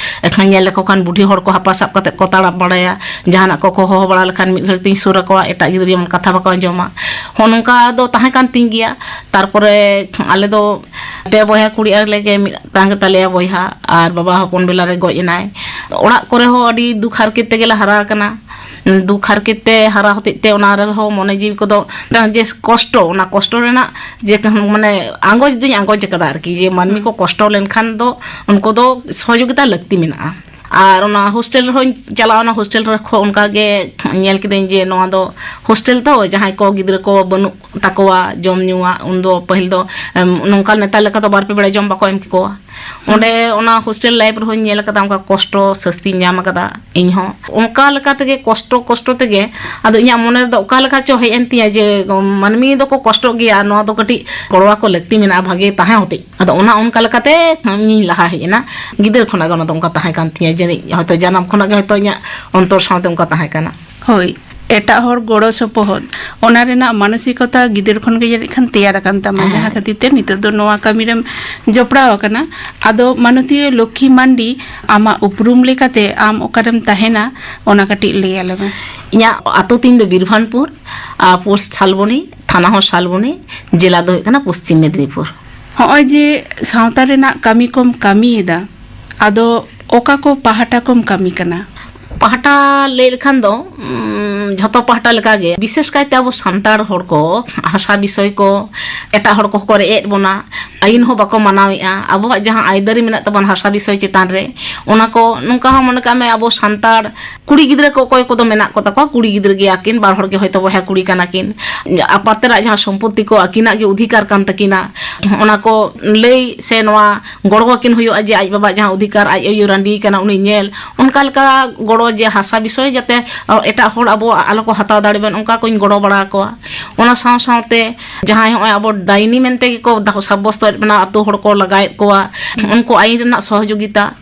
ᱧᱮᱞ ᱞᱮᱠᱚ ᱠᱷᱟᱱ, ᱵᱩᱰᱷᱤ ᱦᱚᱲ ᱠᱚ ᱦᱟᱯᱟ ᱥᱟᱵ ᱠᱟᱛᱮ ᱠᱚ ᱛᱟᱲᱟᱢ ᱵᱟᱲᱟᱭᱟ, ᱡᱟᱦᱟᱱᱟᱜ ᱠᱚᱠᱚ ᱦᱚᱦᱚ ᱵᱟᱲᱟ ᱞᱮᱠᱷᱟᱱ ᱢᱤᱫ ᱜᱷᱟᱹᱲᱤᱡ ᱛᱤᱧ ᱥᱩᱨ ᱟᱠᱚᱣᱟ, ᱮᱴᱟᱜ ᱜᱤᱫᱽᱨᱟᱹ ᱡᱮᱢᱚᱱ ᱠᱟᱛᱷᱟ ᱵᱟᱠᱚ ᱟᱸᱡᱚᱢᱟ᱾ ᱦᱚᱸ, ᱱᱚᱝᱠᱟ ᱫᱚ ᱛᱟᱦᱮᱸ ᱠᱟᱱ ᱛᱤᱧ ᱜᱮᱭᱟ᱾ ᱛᱟᱨᱯᱚᱨᱮ ᱟᱞᱮ ᱫᱚ ᱯᱮ ᱵᱚᱭᱦᱟ, ᱠᱩᱲᱤ ᱟᱨ ᱞᱮ ᱜᱮ ᱢᱤᱫᱴᱟᱝ ᱜᱮ ᱛᱟᱞᱮᱭᱟ ᱵᱚᱭᱦᱟ, ᱟᱨ ᱵᱟᱵᱟ ᱦᱚᱯᱚᱱ ᱵᱮᱞᱟ ᱨᱮ ᱜᱚᱡ ᱮᱱᱟᱭ᱾ ᱚᱲᱟᱜ ᱠᱚᱨᱮ ᱦᱚᱸ ᱟᱹᱰᱤ ᱫᱩᱠ ᱦᱟᱨᱠᱮᱛ ᱛᱮᱜᱮ ᱞᱮ ᱦᱟᱨᱟ ᱟᱠᱟᱱᱟ᱾ ᱫᱩᱠ ᱦᱟᱨᱠᱮᱛ ᱛᱮ ᱦᱟᱨᱟ ᱦᱚᱛᱮᱡ ᱛᱮ ᱚᱱᱟ ᱨᱮᱦᱚᱸ ᱢᱚᱱᱮ ᱡᱤᱣᱤ ᱠᱚᱫᱚ ᱢᱤᱫᱴᱟᱝ ᱡᱮ ᱠᱚᱥᱴᱚ, ᱚᱱᱟ ᱠᱚᱥᱴᱚ ᱨᱮᱱᱟᱜ ᱡᱮ ᱢᱟᱱᱮ ᱟᱸᱜᱚᱪ ᱫᱩᱧ ᱟᱸᱜᱚᱪ ᱟᱠᱟᱫᱟ ᱟᱨᱠᱤ, ᱡᱮ ᱢᱟᱹᱱᱢᱤ ᱠᱚ ᱠᱚᱥᱴᱚ ᱞᱮᱱᱠᱷᱟᱱ ᱫᱚ ᱩᱱᱠᱩ ᱫᱚ ᱥᱚᱦᱚᱡᱳᱜᱤᱛᱟ ᱞᱟᱹᱠᱛᱤ ᱢᱮᱱᱟᱜᱼᱟ᱾ ᱟᱨ ᱚᱱᱟ ᱦᱳᱥᱴᱮᱞ ᱨᱮᱦᱚᱸᱧ ᱪᱟᱞᱟᱣᱱᱟ, ᱦᱳᱥᱴᱮᱞ ᱨᱮ ᱠᱷᱚᱱ ᱚᱱᱠᱟ ᱜᱮ ᱧᱮᱞ ᱠᱤᱫᱟᱹᱧ ᱡᱮ ᱱᱚᱣᱟ ᱫᱚ ᱦᱳᱥᱴᱮᱞ ᱛᱚ, ᱡᱟᱦᱟᱸᱭ ᱠᱚ ᱜᱤᱫᱽᱨᱟᱹ ᱠᱚ ᱵᱟᱹᱱᱩᱜ ᱛᱟᱠᱚᱣᱟ ᱡᱚᱢ ᱧᱩᱣᱟᱜ, ᱩᱱᱫᱚ ᱯᱟᱹᱦᱤᱞ ᱫᱚ, ᱮᱢ, ᱱᱚᱝᱠᱟ ᱱᱮᱛᱟᱨ ᱞᱮᱠᱟ ᱫᱚ ᱵᱟᱨ ᱯᱮ ᱵᱮᱲᱟ ᱡᱚᱢ ᱵᱟᱠᱚ ᱮᱢ ᱠᱮᱠᱚᱣᱟ᱾ ᱚᱸᱰᱮ ᱚᱱᱟ ᱦᱳᱥᱴᱮᱞ ᱞᱟᱭᱤᱯᱷ ᱨᱮᱦᱚᱸᱧ ᱧᱮᱞ ᱟᱠᱟᱫᱟ, ᱚᱱᱠᱟ ᱠᱚᱥᱴᱚ ᱥᱟᱹᱥᱛᱤᱧ ᱧᱟᱢ ᱟᱠᱟᱫᱟ ᱤᱧ ᱦᱚᱸ᱾ ᱚᱱᱠᱟ ᱞᱮᱠᱟ ᱛᱮᱜᱮ ᱠᱚᱥᱴᱚ ᱠᱚᱥᱴᱚ ᱛᱮᱜᱮ ᱟᱫᱚ ᱤᱧᱟᱹᱜ ᱢᱚᱱᱮ ᱨᱮᱫᱚ ᱚᱠᱟ ᱞᱮᱠᱟ ᱪᱚ ᱦᱮᱡ ᱮᱱ ᱛᱤᱧᱟ ᱡᱮ, ᱢᱟᱹᱱᱢᱤ ᱫᱚᱠᱚ ᱠᱚᱥᱴᱚᱜ ᱜᱮᱭᱟ, ᱱᱚᱣᱟ ᱫᱚ ᱠᱟᱹᱴᱤᱡ ᱜᱚᱲᱚ ᱟᱠᱚ ᱞᱟᱹᱠᱛᱤ ᱢᱮᱱᱟᱜᱼᱟ ᱵᱷᱟᱜᱮ ᱛᱟᱦᱮᱸ ᱦᱚᱛᱮᱡ᱾ ᱟᱫᱚ ᱚᱱᱟ ᱚᱱᱠᱟ ᱞᱮᱠᱟᱛᱮ ᱤᱧᱤᱧ ᱞᱟᱦᱟ ᱦᱮᱡ ᱮᱱᱟ᱾ ᱜᱤᱫᱟᱹᱨ ᱠᱷᱚᱱᱟᱜ ᱜᱮ ᱚᱱᱟ ᱫᱚ ᱚᱱᱠᱟ ᱛᱟᱦᱮᱸ ᱠᱟᱱ ᱛᱤᱧᱟ, ᱡᱟᱹᱱᱤᱡ ᱦᱚᱭᱛᱳ ᱡᱟᱱᱟᱢ ᱠᱷᱚᱱᱟᱜ ᱜᱮ ᱦᱚᱭᱛᱳ ᱤᱧᱟᱹᱜ ᱚᱱᱛᱚᱨ ᱥᱟᱶᱛᱮ ᱚᱱᱠᱟ ᱛᱟᱦᱮᱸ ᱠᱟᱱᱟ᱾ ᱦᱳᱭ, ᱮᱴᱟᱜ ᱦᱚᱲ ᱜᱚᱲᱚ ᱥᱚᱯᱚᱦᱚᱫ, ᱚᱱᱟ ᱨᱮᱱᱟᱜ ᱢᱟᱱᱚᱥᱤᱠᱚᱛᱟ ᱜᱤᱫᱟᱹᱨ ᱠᱷᱚᱱ ᱜᱮ ᱡᱟᱹᱱᱤᱡ ᱠᱷᱟᱱ ᱛᱮᱭᱟᱨ ᱟᱠᱟᱱ ᱛᱟᱢᱟ, ᱦᱮᱸ᱾ ᱡᱟᱦᱟᱸ ᱠᱷᱟᱹᱛᱤᱨ ᱛᱮ ᱱᱤᱛᱚᱜ ᱫᱚ ᱱᱚᱣᱟ ᱠᱟᱹᱢᱤ ᱨᱮᱢ ᱡᱚᱯᱲᱟᱣ ᱟᱠᱟᱱᱟ᱾ ᱟᱫᱚ ᱢᱟᱱᱚᱛᱤᱭᱟᱹ ᱞᱚᱠᱠᱷᱤ ᱢᱟᱱᱰᱤ, ᱟᱢᱟᱜ ᱩᱯᱨᱩᱢ ᱞᱮᱠᱟᱛᱮ ᱟᱢ ᱚᱠᱟᱨᱮᱢ ᱛᱟᱦᱮᱱᱟ, ᱚᱱᱟ ᱠᱟᱹᱴᱤᱡ ᱞᱟᱹᱭ ᱟᱞᱮ ᱢᱮ᱾ ᱤᱧᱟᱹᱜ ᱟᱛᱳ ᱛᱤᱧ ᱫᱚ ᱵᱤᱨᱵᱷᱟᱱᱯᱩᱨ, ᱟᱨ ᱯᱳᱥᱴ ᱥᱟᱞᱵᱚᱱᱤ, ᱛᱷᱟᱱᱟ ᱦᱚᱸ ᱥᱟᱞᱵᱚᱱᱤ, ᱡᱮᱞᱟ ᱫᱚ ᱦᱩᱭᱩᱜ ᱠᱟᱱᱟ ᱯᱚᱥᱪᱤᱢ ᱢᱮᱫᱽᱱᱤᱯᱩᱨ᱾ ᱦᱚᱸᱜᱼᱚᱭ ᱡᱮ ᱥᱟᱶᱛᱟ ᱨᱮᱱᱟᱜ ᱠᱟᱹᱢᱤ ᱠᱚᱢ ᱠᱟᱹᱢᱤᱭᱮᱫᱟ, ᱟᱫᱚ ᱚᱠᱟ ᱠᱚ ᱯᱟᱦᱴᱟ ᱠᱚᱢ ᱠᱟᱹᱢᱤ ᱠᱟᱱᱟ? ᱯᱟᱦᱴᱟ ᱞᱟᱹᱭ ᱞᱮᱠᱷᱟᱱ ᱫᱚ, ᱩᱢ, ᱡᱷᱚᱛᱚ ᱯᱟᱦᱴᱟ ᱞᱮᱠᱟᱜᱮ, ᱵᱤᱥᱮᱥ ᱠᱟᱭᱛᱮ ᱟᱵᱚ ᱥᱟᱱᱛᱟᱲ ᱦᱚᱲ ᱠᱚ ᱦᱟᱥᱟ ᱵᱤᱥᱚᱭ ᱠᱚ ᱮᱴᱟᱜ ᱦᱚᱲ ᱠᱚᱦᱚᱸ ᱠᱚ ᱨᱮᱡ ᱮᱫ ᱵᱚᱱᱟ, ᱟᱹᱭᱤᱱ ᱦᱚᱸ ᱵᱟᱠᱚ ᱢᱟᱱᱟᱣᱮᱫᱼᱟ᱾ ᱟᱵᱚᱣᱟᱜ ᱡᱟᱦᱟᱸ ᱟᱹᱭᱫᱟᱹᱨᱤ ᱢᱮᱱᱟᱜ ᱛᱟᱵᱚᱱ ᱦᱟᱥᱟ ᱵᱤᱥᱚᱭ ᱪᱮᱛᱟᱱ ᱨᱮ, ᱚᱱᱟ ᱠᱚ ᱱᱚᱝᱠᱟ ᱦᱚᱸ ᱢᱚᱱᱮ ᱠᱟᱜ ᱢᱮ, ᱟᱵᱚ ᱥᱟᱱᱛᱟᱲ ᱠᱩᱲᱤ ᱜᱤᱫᱽᱨᱟᱹ ᱠᱚ ᱚᱠᱚᱭ ᱠᱚᱫᱚ ᱢᱮᱱᱟᱜ ᱠᱚ ᱛᱟᱠᱚᱣᱟ, ᱠᱩᱲᱤ ᱜᱤᱫᱽᱨᱟᱹ ᱜᱮᱭᱟ ᱠᱤᱱ, ᱵᱟᱨ ᱦᱚᱲ ᱜᱮ ᱦᱚᱭᱛᱳ ᱵᱚᱭᱦᱟ ᱠᱩᱲᱤ ᱠᱟᱱᱟ ᱠᱤᱱ, ᱟᱯᱟᱛᱮᱨᱟᱜ ᱡᱟᱦᱟᱸ ᱥᱚᱢᱯᱚᱛᱤ ᱠᱚ ᱟᱹᱠᱤᱱᱟᱜ ᱜᱮ ᱚᱫᱷᱤᱠᱟᱨ ᱠᱟᱱ ᱛᱟᱹᱠᱤᱱᱟ, ᱚᱱᱟ ᱠᱚ ᱞᱟᱹᱭ ᱥᱮ ᱱᱚᱣᱟ ᱜᱚᱲᱚ ᱟᱹᱠᱤᱱ ᱦᱩᱭᱩᱜᱼᱟ ᱡᱮ ᱟᱡ ᱵᱟᱵᱟᱜ ᱡᱟᱦᱟᱸ ᱚᱫᱷᱤᱠᱟᱨ, ᱟᱡ ᱟᱭᱳ ᱨᱟᱺᱰᱤ ᱠᱟᱱᱟ ᱩᱱᱤ ᱧᱮᱞ, ᱚᱱᱠᱟ ᱞᱮᱠᱟ ᱜᱚᱲᱚ ᱡᱮ ᱦᱟᱥᱟ ᱵᱤᱥᱚᱭ ᱡᱟᱛᱮ ᱮᱴᱟᱜ ᱦᱚᱲ ᱟᱵᱚ ᱟᱞᱚ ᱠᱚ ᱦᱟᱛᱟᱣ ᱫᱟᱲᱮᱭᱟᱜ ᱚᱱᱠᱟ ᱠᱚᱧ ᱜᱚᱲᱚ ᱵᱟᱲᱟ ᱟᱠᱚᱣᱟ᱾ ᱚᱱᱟ ᱥᱟᱶ ᱥᱟᱶᱛᱮ ᱡᱟᱦᱟᱸᱭ ᱦᱚᱸᱜᱼᱚᱭ ᱟᱵᱚ ᱰᱟᱭᱱᱤ ᱢᱮᱱᱛᱮ ᱜᱮᱠᱚ ᱫᱟᱦᱚ-, ᱥᱟᱵᱵᱚᱥᱛᱚᱭᱮᱫ ᱵᱚᱱᱟ, ᱟᱛᱳ ᱦᱚᱲ ᱠᱚ ᱞᱟᱜᱟᱭᱮᱫ ᱠᱚᱣᱟ, ᱩᱱᱠᱩ ᱟᱹᱭᱤᱱ ᱨᱮᱱᱟᱜ ᱥᱚᱦᱚᱡᱳᱜᱤᱛᱟ᱾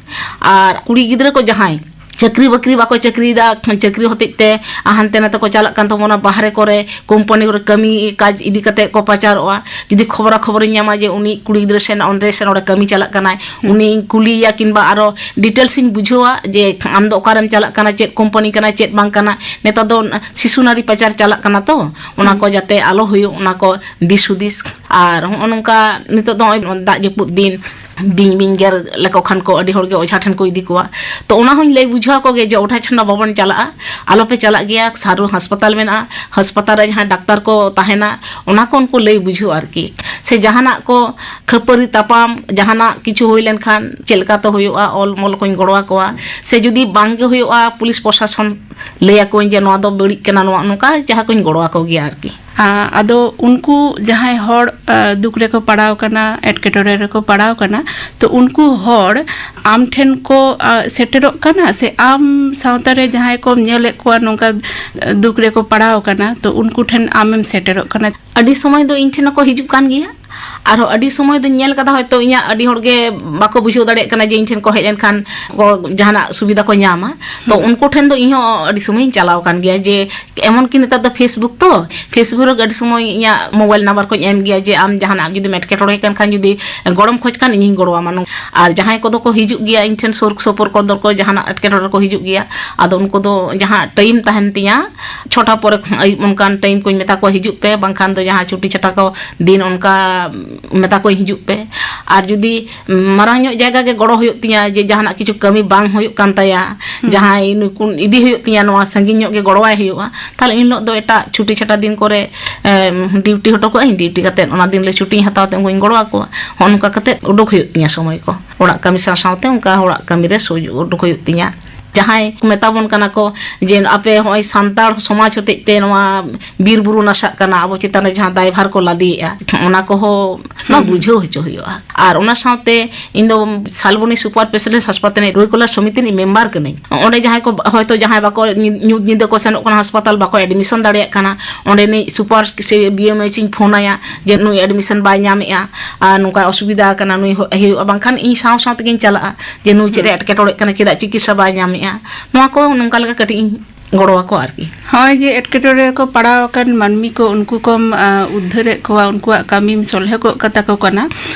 ᱟᱨ ᱠᱩᱲᱤ ᱜᱤᱫᱽᱨᱟᱹ ᱠᱚ ᱡᱟᱦᱟᱸᱭ ᱪᱟᱹᱠᱨᱤ ᱵᱟᱹᱠᱨᱤ ᱵᱟᱠᱚ ᱪᱟᱹᱠᱨᱤᱭᱮᱫᱟ, ᱪᱟᱹᱠᱨᱤ ᱦᱚᱛᱮᱡ ᱛᱮ ᱦᱟᱱᱛᱮ ᱱᱟᱛᱮ ᱠᱚ ᱪᱟᱞᱟᱜ ᱠᱟᱱ ᱛᱟᱵᱚᱱᱟ ᱵᱟᱦᱨᱮ ᱠᱚᱨᱮ, ᱠᱳᱢᱯᱟᱱᱤ ᱠᱚᱨᱮ ᱠᱟᱹᱢᱤ ᱠᱟᱡᱽ ᱤᱫᱤ ᱠᱟᱛᱮ ᱠᱚ ᱯᱟᱪᱟᱨᱚᱜᱼᱟ᱾ ᱡᱩᱫᱤ ᱠᱷᱚᱵᱚᱨᱟ ᱠᱷᱚᱵᱚᱨᱤᱧ ᱧᱟᱢᱟ ᱡᱮ ᱩᱱᱤ ᱠᱩᱲᱤ ᱜᱤᱫᱽᱨᱟᱹ ᱥᱮ ᱱᱚᱸᱰᱮ ᱥᱮ ᱱᱚᱸᱰᱮ ᱠᱟᱹᱢᱤ ᱪᱟᱞᱟᱜ ᱠᱟᱱᱟᱭ, ᱦᱩᱸ᱾ ᱩᱱᱤᱧ ᱠᱩᱞᱤᱭᱮᱭᱟ ᱠᱤᱝᱵᱟ ᱟᱨᱚ ᱰᱤᱴᱮᱞᱥ ᱤᱧ ᱵᱩᱡᱷᱟᱹᱣᱟ ᱡᱮ ᱟᱢ ᱫᱚ ᱚᱠᱟᱨᱮᱢ ᱪᱟᱞᱟᱜ ᱠᱟᱱᱟ, ᱪᱮᱫ ᱠᱳᱢᱯᱟᱱᱤ ᱠᱟᱱᱟ, ᱪᱮᱫ ᱵᱟᱝ ᱠᱟᱱᱟ᱾ ᱱᱮᱛᱟᱨ ᱫᱚ ᱥᱤᱥᱩ ᱱᱟᱨᱤ ᱯᱟᱪᱟᱨ ᱪᱟᱞᱟᱜ ᱠᱟᱱᱟ ᱛᱚ, ᱚᱱᱟ ᱦᱩᱸ᱾ ᱠᱚ ᱡᱟᱛᱮ ᱟᱞᱚ ᱦᱩᱭᱩᱜ, ᱚᱱᱟ ᱠᱚ ᱫᱤᱥ ᱦᱩᱫᱤᱥ᱾ ᱟᱨ ᱦᱚᱸᱜᱼᱚ ᱱᱚᱝᱠᱟ ᱱᱤᱛᱚᱜ ᱫᱚ ᱱᱚᱜᱼᱚᱭ ᱫᱟᱜ ᱡᱟᱹᱯᱩᱫ ᱫᱤᱱ, ᱵᱤᱧ ᱵᱤᱧ ᱜᱮᱨ ᱞᱮᱠᱚ ᱠᱷᱟᱱ ᱠᱚ ᱟᱹᱰᱤ ᱦᱚᱲᱜᱮ ᱚᱡᱷᱟ ᱴᱷᱮᱱ ᱠᱚ ᱤᱫᱤ ᱠᱚᱣᱟ᱾ ᱛᱚ ᱚᱱᱟ ᱦᱚᱸᱧ ᱞᱟᱹᱭ ᱵᱩᱡᱷᱟᱹᱣ ᱟᱠᱚ ᱜᱮᱭᱟ ᱡᱮ ᱚᱡᱷᱟ ᱴᱷᱮᱱ ᱫᱚ ᱵᱟᱵᱚᱱ ᱪᱟᱞᱟᱜᱼᱟ, ᱟᱞᱚᱯᱮ ᱪᱟᱞᱟᱜ ᱜᱮᱭᱟ, ᱥᱟᱹᱨᱩ ᱦᱟᱥᱯᱟᱛᱟᱞ ᱢᱮᱱᱟᱜᱼᱟ, ᱦᱟᱥᱯᱟᱛᱟᱞ ᱨᱮ ᱡᱟᱦᱟᱸᱭ ᱰᱟᱠᱛᱟᱨ ᱠᱚ ᱛᱟᱦᱮᱱᱟ, ᱚᱱᱟ ᱠᱚ ᱩᱱᱠᱩ ᱞᱟᱹᱭ ᱵᱩᱡᱷᱟᱹᱣ ᱟᱨᱠᱤ᱾ ᱥᱮ ᱡᱟᱦᱟᱱᱟᱜ ᱠᱚ ᱠᱷᱟᱹᱯᱟᱹᱨᱤ ᱛᱟᱯᱟᱢ ᱡᱟᱦᱟᱱᱟᱜ ᱠᱤᱪᱷᱩ ᱦᱩᱭ ᱞᱮᱱᱠᱷᱟᱱ ᱪᱮᱫ ᱞᱮᱠᱟᱛᱮ ᱦᱩᱭᱩᱜᱼᱟ, ᱚᱞ ᱢᱚᱞ ᱠᱚᱧ ᱜᱚᱲᱚ ᱟᱠᱚᱣᱟ᱾ ᱥᱮ ᱡᱩᱫᱤ ᱵᱟᱝ ᱜᱮ ᱦᱩᱭᱩᱜᱼᱟ, ᱯᱩᱞᱤᱥ ᱯᱨᱚᱥᱟᱥᱚᱱ ᱞᱟᱹᱭ ᱟᱠᱚᱣᱟᱹᱧ ᱡᱮ ᱱᱚᱣᱟ ᱫᱚ ᱵᱟᱹᱲᱤᱡ ᱠᱟᱱᱟ, ᱱᱚᱣᱟ ᱱᱚᱝᱠᱟ ᱡᱟᱦᱟᱸ ᱠᱚᱧ ᱜᱚᱲᱚ ᱟᱠᱚ ᱜᱮᱭᱟ ᱟᱨᱠᱤ᱾ ᱟ, ᱟᱫᱚ ᱩᱱᱠᱩ ᱡᱟᱦᱟᱸᱭ ᱦᱚᱲ, ᱟ, ᱫᱩᱠ ᱨᱮᱠᱚ ᱯᱟᱲᱟᱣ ᱠᱟᱱᱟ, ᱮᱴᱠᱮᱴᱚᱬᱮ ᱨᱮᱠᱚ ᱯᱟᱲᱟᱣ ᱠᱟᱱᱟ, ᱛᱚ ᱩᱱᱠᱩ ᱦᱚᱲ ᱟᱢ ᱴᱷᱮᱱ ᱠᱚ, ᱟ, ᱥᱮᱴᱮᱨᱚᱜ ᱠᱟᱱᱟ, ᱥᱮ ᱟᱢ ᱥᱟᱶᱛᱟ ᱨᱮ ᱡᱟᱦᱟᱸᱭ ᱠᱚᱢ ᱧᱮᱞᱮᱫ ᱠᱚᱣᱟ ᱱᱚᱝᱠᱟ, ᱟ, ᱫᱩᱠ ᱨᱮᱠᱚ ᱯᱟᱲᱟᱣ ᱠᱟᱱᱟ, ᱛᱚ ᱩᱱᱠᱩ ᱴᱷᱮᱱ ᱟᱢᱮᱢ ᱥᱮᱴᱮᱨᱚᱜ ᱠᱟᱱᱟ? ᱟᱹᱰᱤ ᱥᱚᱢᱚᱭ ᱫᱚ ᱤᱧ ᱴᱷᱮᱱ ᱦᱚᱸᱠᱚ ᱦᱤᱡᱩᱜ ᱠᱟᱱ ᱜᱮᱭᱟ, ᱟᱨᱦᱚᱸ ᱟᱹᱰᱤ ᱥᱚᱢᱚᱭ ᱫᱚᱧ ᱧᱮᱞ ᱠᱟᱫᱟ, ᱦᱚᱭᱛᱳ ᱤᱧᱟᱜ ᱟᱹᱰᱤ ᱦᱚᱲᱜᱮ ᱵᱟᱠᱚ ᱵᱩᱡᱷᱟᱹᱣ ᱫᱟᱲᱮᱭᱟᱜ ᱠᱟᱱᱟ ᱡᱮ ᱤᱧ ᱴᱷᱮᱱ ᱠᱚ ᱦᱮᱡ ᱞᱮᱱᱠᱷᱟᱱ ᱠᱚ ᱡᱟᱦᱟᱱᱟᱜ ᱥᱩᱵᱤᱫᱷᱟ ᱠᱚ ᱧᱟᱢᱟ᱾ ᱛᱚ ᱦᱩᱸ᱾ ᱩᱱᱠᱩ ᱴᱷᱮᱱ ᱫᱚ ᱤᱧ ᱦᱚᱸ ᱟᱹᱰᱤ ᱥᱚᱢᱚᱭᱤᱧ ᱪᱟᱞᱟᱣ ᱟᱠᱟᱱ ᱜᱮᱭᱟ, ᱡᱮ ᱮᱢᱚᱱ ᱠᱤ ᱱᱮᱛᱟᱨ ᱫᱚ Facebook ᱛᱚ, Facebook ᱨᱮ ᱟᱹᱰᱤ ᱥᱚᱢᱚᱭ ᱤᱧᱟᱜ ᱢᱳᱵᱟᱭᱤᱞ ᱱᱟᱢᱵᱟᱨ ᱠᱚᱧ ᱮᱢ ᱜᱮᱭᱟ, ᱡᱮ ᱟᱢ ᱡᱟᱦᱟᱱᱟᱜ ᱡᱩᱫᱤᱢ ᱮᱴᱠᱮᱴᱚᱬᱮ ᱠᱟᱱ ᱠᱷᱟᱱ, ᱡᱩᱫᱤ ᱜᱚᱲᱚᱢ ᱠᱷᱚᱡᱽ ᱠᱷᱟᱱ, ᱤᱧᱤᱧ ᱜᱚᱲᱚ ᱟᱢᱟ᱾ ᱱᱚᱝ-, ᱟᱨ ᱡᱟᱦᱟᱸᱭ ᱠᱚᱫᱚ ᱠᱚ ᱦᱤᱡᱩᱜ ᱜᱮᱭᱟ ᱤᱧ ᱴᱷᱮᱱ, ᱥᱩᱨ ᱥᱩᱯᱩᱨ ᱠᱚᱫᱚ ᱠᱚ ᱡᱟᱦᱟᱱᱟᱜ ᱮᱴᱠᱮᱴᱚᱬᱮ ᱨᱮᱠᱚ ᱦᱤᱡᱩᱜ ᱜᱮᱭᱟ, ᱟᱫᱚ ᱩᱱᱠᱩ ᱫᱚ ᱡᱟᱦᱟᱸ ᱴᱟᱭᱤᱢ ᱛᱟᱦᱮᱱ ᱛᱤᱧᱟ, ᱪᱷᱚᱴᱟ ᱯᱚᱨᱮ ᱠᱷᱚᱱ ᱟᱹᱭᱩᱵ ᱚᱱᱠᱟᱱ ᱴᱟᱭᱤᱢ ᱠᱚᱧ ᱢᱮᱛᱟ ᱠᱚᱣᱟ, "ᱦᱤᱡᱩᱜ ᱯᱮ", ᱵᱟᱝᱠᱷᱟᱱ ᱫᱚ ᱡᱟᱦᱟᱸ ᱪᱷᱩᱴᱤ ᱪᱷᱟᱴᱟ ᱠᱚ ᱫᱤᱱ ᱚᱱᱠᱟ ᱢᱮᱛᱟ ᱠᱚᱣᱟᱧ, "ᱦᱤᱡᱩᱜ ᱯᱮ", ᱟᱨ ᱡᱩᱫᱤ ᱢᱟᱨᱟᱝ ᱧᱚᱜ ᱡᱟᱭᱜᱟ ᱜᱮ ᱜᱚᱲᱚ ᱦᱩᱭᱩᱜ ᱛᱤᱧᱟ, ᱡᱮ ᱡᱟᱦᱟᱱᱟᱜ ᱠᱤᱪᱷᱩ ᱠᱟᱹᱢᱤ ᱵᱟᱝ ᱦᱩᱭᱩᱜ ᱠᱟᱱ ᱛᱟᱭᱟ, ᱦᱩᱸ᱾ ᱡᱟᱦᱟᱸᱭ ᱱᱩᱭ ᱠᱩ ᱤᱫᱤ ᱦᱩᱭᱩᱜ ᱛᱤᱧᱟ, ᱱᱚᱣᱟ ᱥᱟᱺᱜᱤᱧ ᱧᱚᱜ ᱜᱮ ᱜᱚᱲᱚᱣᱟᱭ ᱦᱩᱭᱩᱜᱼᱟ, ᱛᱟᱦᱞᱮ ᱮᱱ ᱦᱤᱞᱳᱜ ᱫᱚ ᱮᱴᱟᱜ ᱪᱷᱩᱴᱤ ᱪᱷᱟᱴᱟ ᱫᱤᱱ ᱠᱚᱨᱮ, ᱮᱢ, ᱰᱤᱭᱩᱴᱤ ᱦᱚᱴᱚ ᱠᱟᱜᱼᱟᱹᱧ, ᱰᱤᱭᱩᱴᱤ ᱠᱟᱛᱮᱫ ᱚᱱᱟ ᱫᱤᱱ ᱞᱮ ᱪᱷᱩᱴᱤᱧ ᱦᱟᱛᱟᱣ ᱛᱮ ᱩᱱᱠᱩᱧ ᱜᱚᱲᱚ ᱟᱠᱚᱣᱟ᱾ ᱦᱚᱸᱜᱼᱚ ᱱᱚᱝᱠᱟ ᱠᱟᱛᱮᱫ ᱩᱰᱩᱠ ᱦᱩᱭᱩᱜ ᱛᱤᱧᱟ ᱥᱚᱢᱚᱭ ᱠᱚ, ᱚᱲᱟᱜ ᱠᱟᱹᱢᱤ ᱥᱟᱶ ᱥᱟᱶᱛᱮ ᱚᱱᱠᱟ ᱦᱚᱲᱟᱜ ᱠᱟᱹᱢᱤ ᱨᱮ ᱥᱩᱡ-, ᱩᱰᱩᱠ ᱦᱩᱭᱩᱜ ᱛᱤᱧᱟ᱾ ᱡᱟᱦᱟᱸᱭ ᱠᱚ ᱢᱮᱛᱟ ᱵᱚᱱ ᱠᱟᱱᱟ ᱠᱚ ᱡᱮ ᱟᱯᱮ ᱦᱚᱸᱜᱼᱚᱭ ᱥᱟᱱᱛᱟᱲ ᱥᱚᱢᱟᱡᱽ ᱦᱚᱛᱮᱡ ᱛᱮ ᱱᱚᱣᱟ ᱵᱤᱨ ᱵᱩᱨᱩ ᱱᱟᱥᱟᱜ ᱠᱟᱱᱟ, ᱟᱵᱚ ᱪᱮᱛᱟᱱ ᱨᱮ ᱡᱟᱦᱟᱸ ᱫᱟᱭᱵᱷᱟᱨ ᱠᱚ ᱞᱟᱫᱮᱭᱮᱫᱼᱟ, ᱚᱱᱟ ᱠᱚᱦᱚᱸ ᱱᱚᱣᱟ ᱦᱩᱸ, ᱦᱩᱸ᱾ ᱵᱩᱡᱷᱟᱹᱣ ᱦᱚᱪᱚ ᱦᱩᱭᱩᱜᱼᱟ᱾ ᱟᱨ ᱚᱱᱟ ᱥᱟᱶᱛᱮ ᱤᱧ ᱫᱚ ᱥᱟᱞᱵᱚᱱᱤ ᱥᱩᱯᱟᱨ ᱥᱯᱮᱥᱟᱞᱤᱥᱴ ᱦᱟᱥᱯᱟᱛᱟᱞ ᱨᱮ ᱨᱩᱭᱠᱚᱞᱟ ᱥᱚᱢᱤᱛᱤ ᱨᱤᱱᱤᱡ ᱢᱮᱢᱵᱟᱨ ᱠᱟᱹᱱᱟᱹᱧ᱾ ᱚᱸᱰᱮ ᱡᱟᱦᱟᱸᱭ ᱠᱚ ᱦᱚᱭᱛᱳ ᱡᱟᱦᱟᱸᱭ ᱵᱟᱠᱚ ᱧᱤ-, ᱧᱩᱛ ᱧᱤᱫᱟᱹ ᱠᱚ ᱥᱮᱱᱚᱜ ᱠᱟᱱᱟ ᱦᱟᱥᱯᱟᱛᱟᱞ, ᱵᱟᱠᱚ ᱮᱰᱢᱤᱥᱚᱱ ᱫᱟᱲᱮᱭᱟᱜ ᱠᱟᱱᱟ, ᱚᱸᱰᱮᱱᱤᱡ ᱥᱩᱯᱟᱨ ᱥᱮ ᱵᱤ ᱮᱢ ᱮᱭᱤᱪ ᱤᱧ ᱯᱷᱳᱱ ᱟᱭᱟ ᱡᱮ ᱱᱩᱭ ᱮᱰᱢᱤᱥᱚᱱ ᱵᱟᱭ ᱧᱟᱢᱮᱜᱼᱟ ᱟᱨ ᱱᱚᱝᱠᱟ ᱚᱥᱩᱵᱤᱫᱷᱟ ᱟᱠᱟᱱᱟ, ᱱᱩᱭ ᱦᱚ-, ᱦᱮᱡ ᱦᱩᱭᱩᱜᱼᱟ, ᱵᱟᱝᱠᱷᱟᱱ ᱤᱧ ᱥᱟᱶ ᱥᱟᱶ ᱛᱮᱜᱤᱧ ᱪᱟᱞᱟᱜᱼᱟ ᱡᱮ ᱱᱩᱭ ᱪᱮᱫ ᱮ ᱦᱩᱸ᱾ ᱮᱴᱠᱮᱴᱚᱬᱮᱜ ᱠᱟᱱᱟ, ᱪᱮᱫᱟᱜ ᱪᱤᱠᱤᱛᱥᱟ ᱵᱟᱭ ᱧᱟᱢᱮᱜᱼᱟ᱾ ᱱᱚᱣᱟ ᱠᱚ ᱱᱚᱝᱠᱟ ᱞᱮᱠᱟ ᱠᱟᱹᱴᱤᱡ ᱤᱧ ᱜᱚᱲᱚ ᱟᱠᱚᱣᱟ ᱟᱨᱠᱤ᱾ ᱦᱚᱸᱜᱼᱚᱭ ᱡᱮ ᱮᱴᱠᱮᱴᱚᱬᱮ ᱨᱮᱠᱚ ᱯᱟᱲᱟᱣ ᱟᱠᱟᱱ ᱢᱟᱹᱱᱢᱤ ᱠᱚ, ᱩᱱᱠᱩ ᱠᱚᱢ, ᱟ, ᱩᱫᱽᱫᱷᱟᱹᱨᱮᱫ ᱠᱚᱣᱟ, ᱩᱱᱠᱩᱣᱟᱜ ᱠᱟᱹᱢᱤᱢ ᱥᱚᱞᱦᱮ ᱜᱚᱫ ᱠᱟᱛᱟ ᱠᱚ ᱠᱟᱱᱟ᱾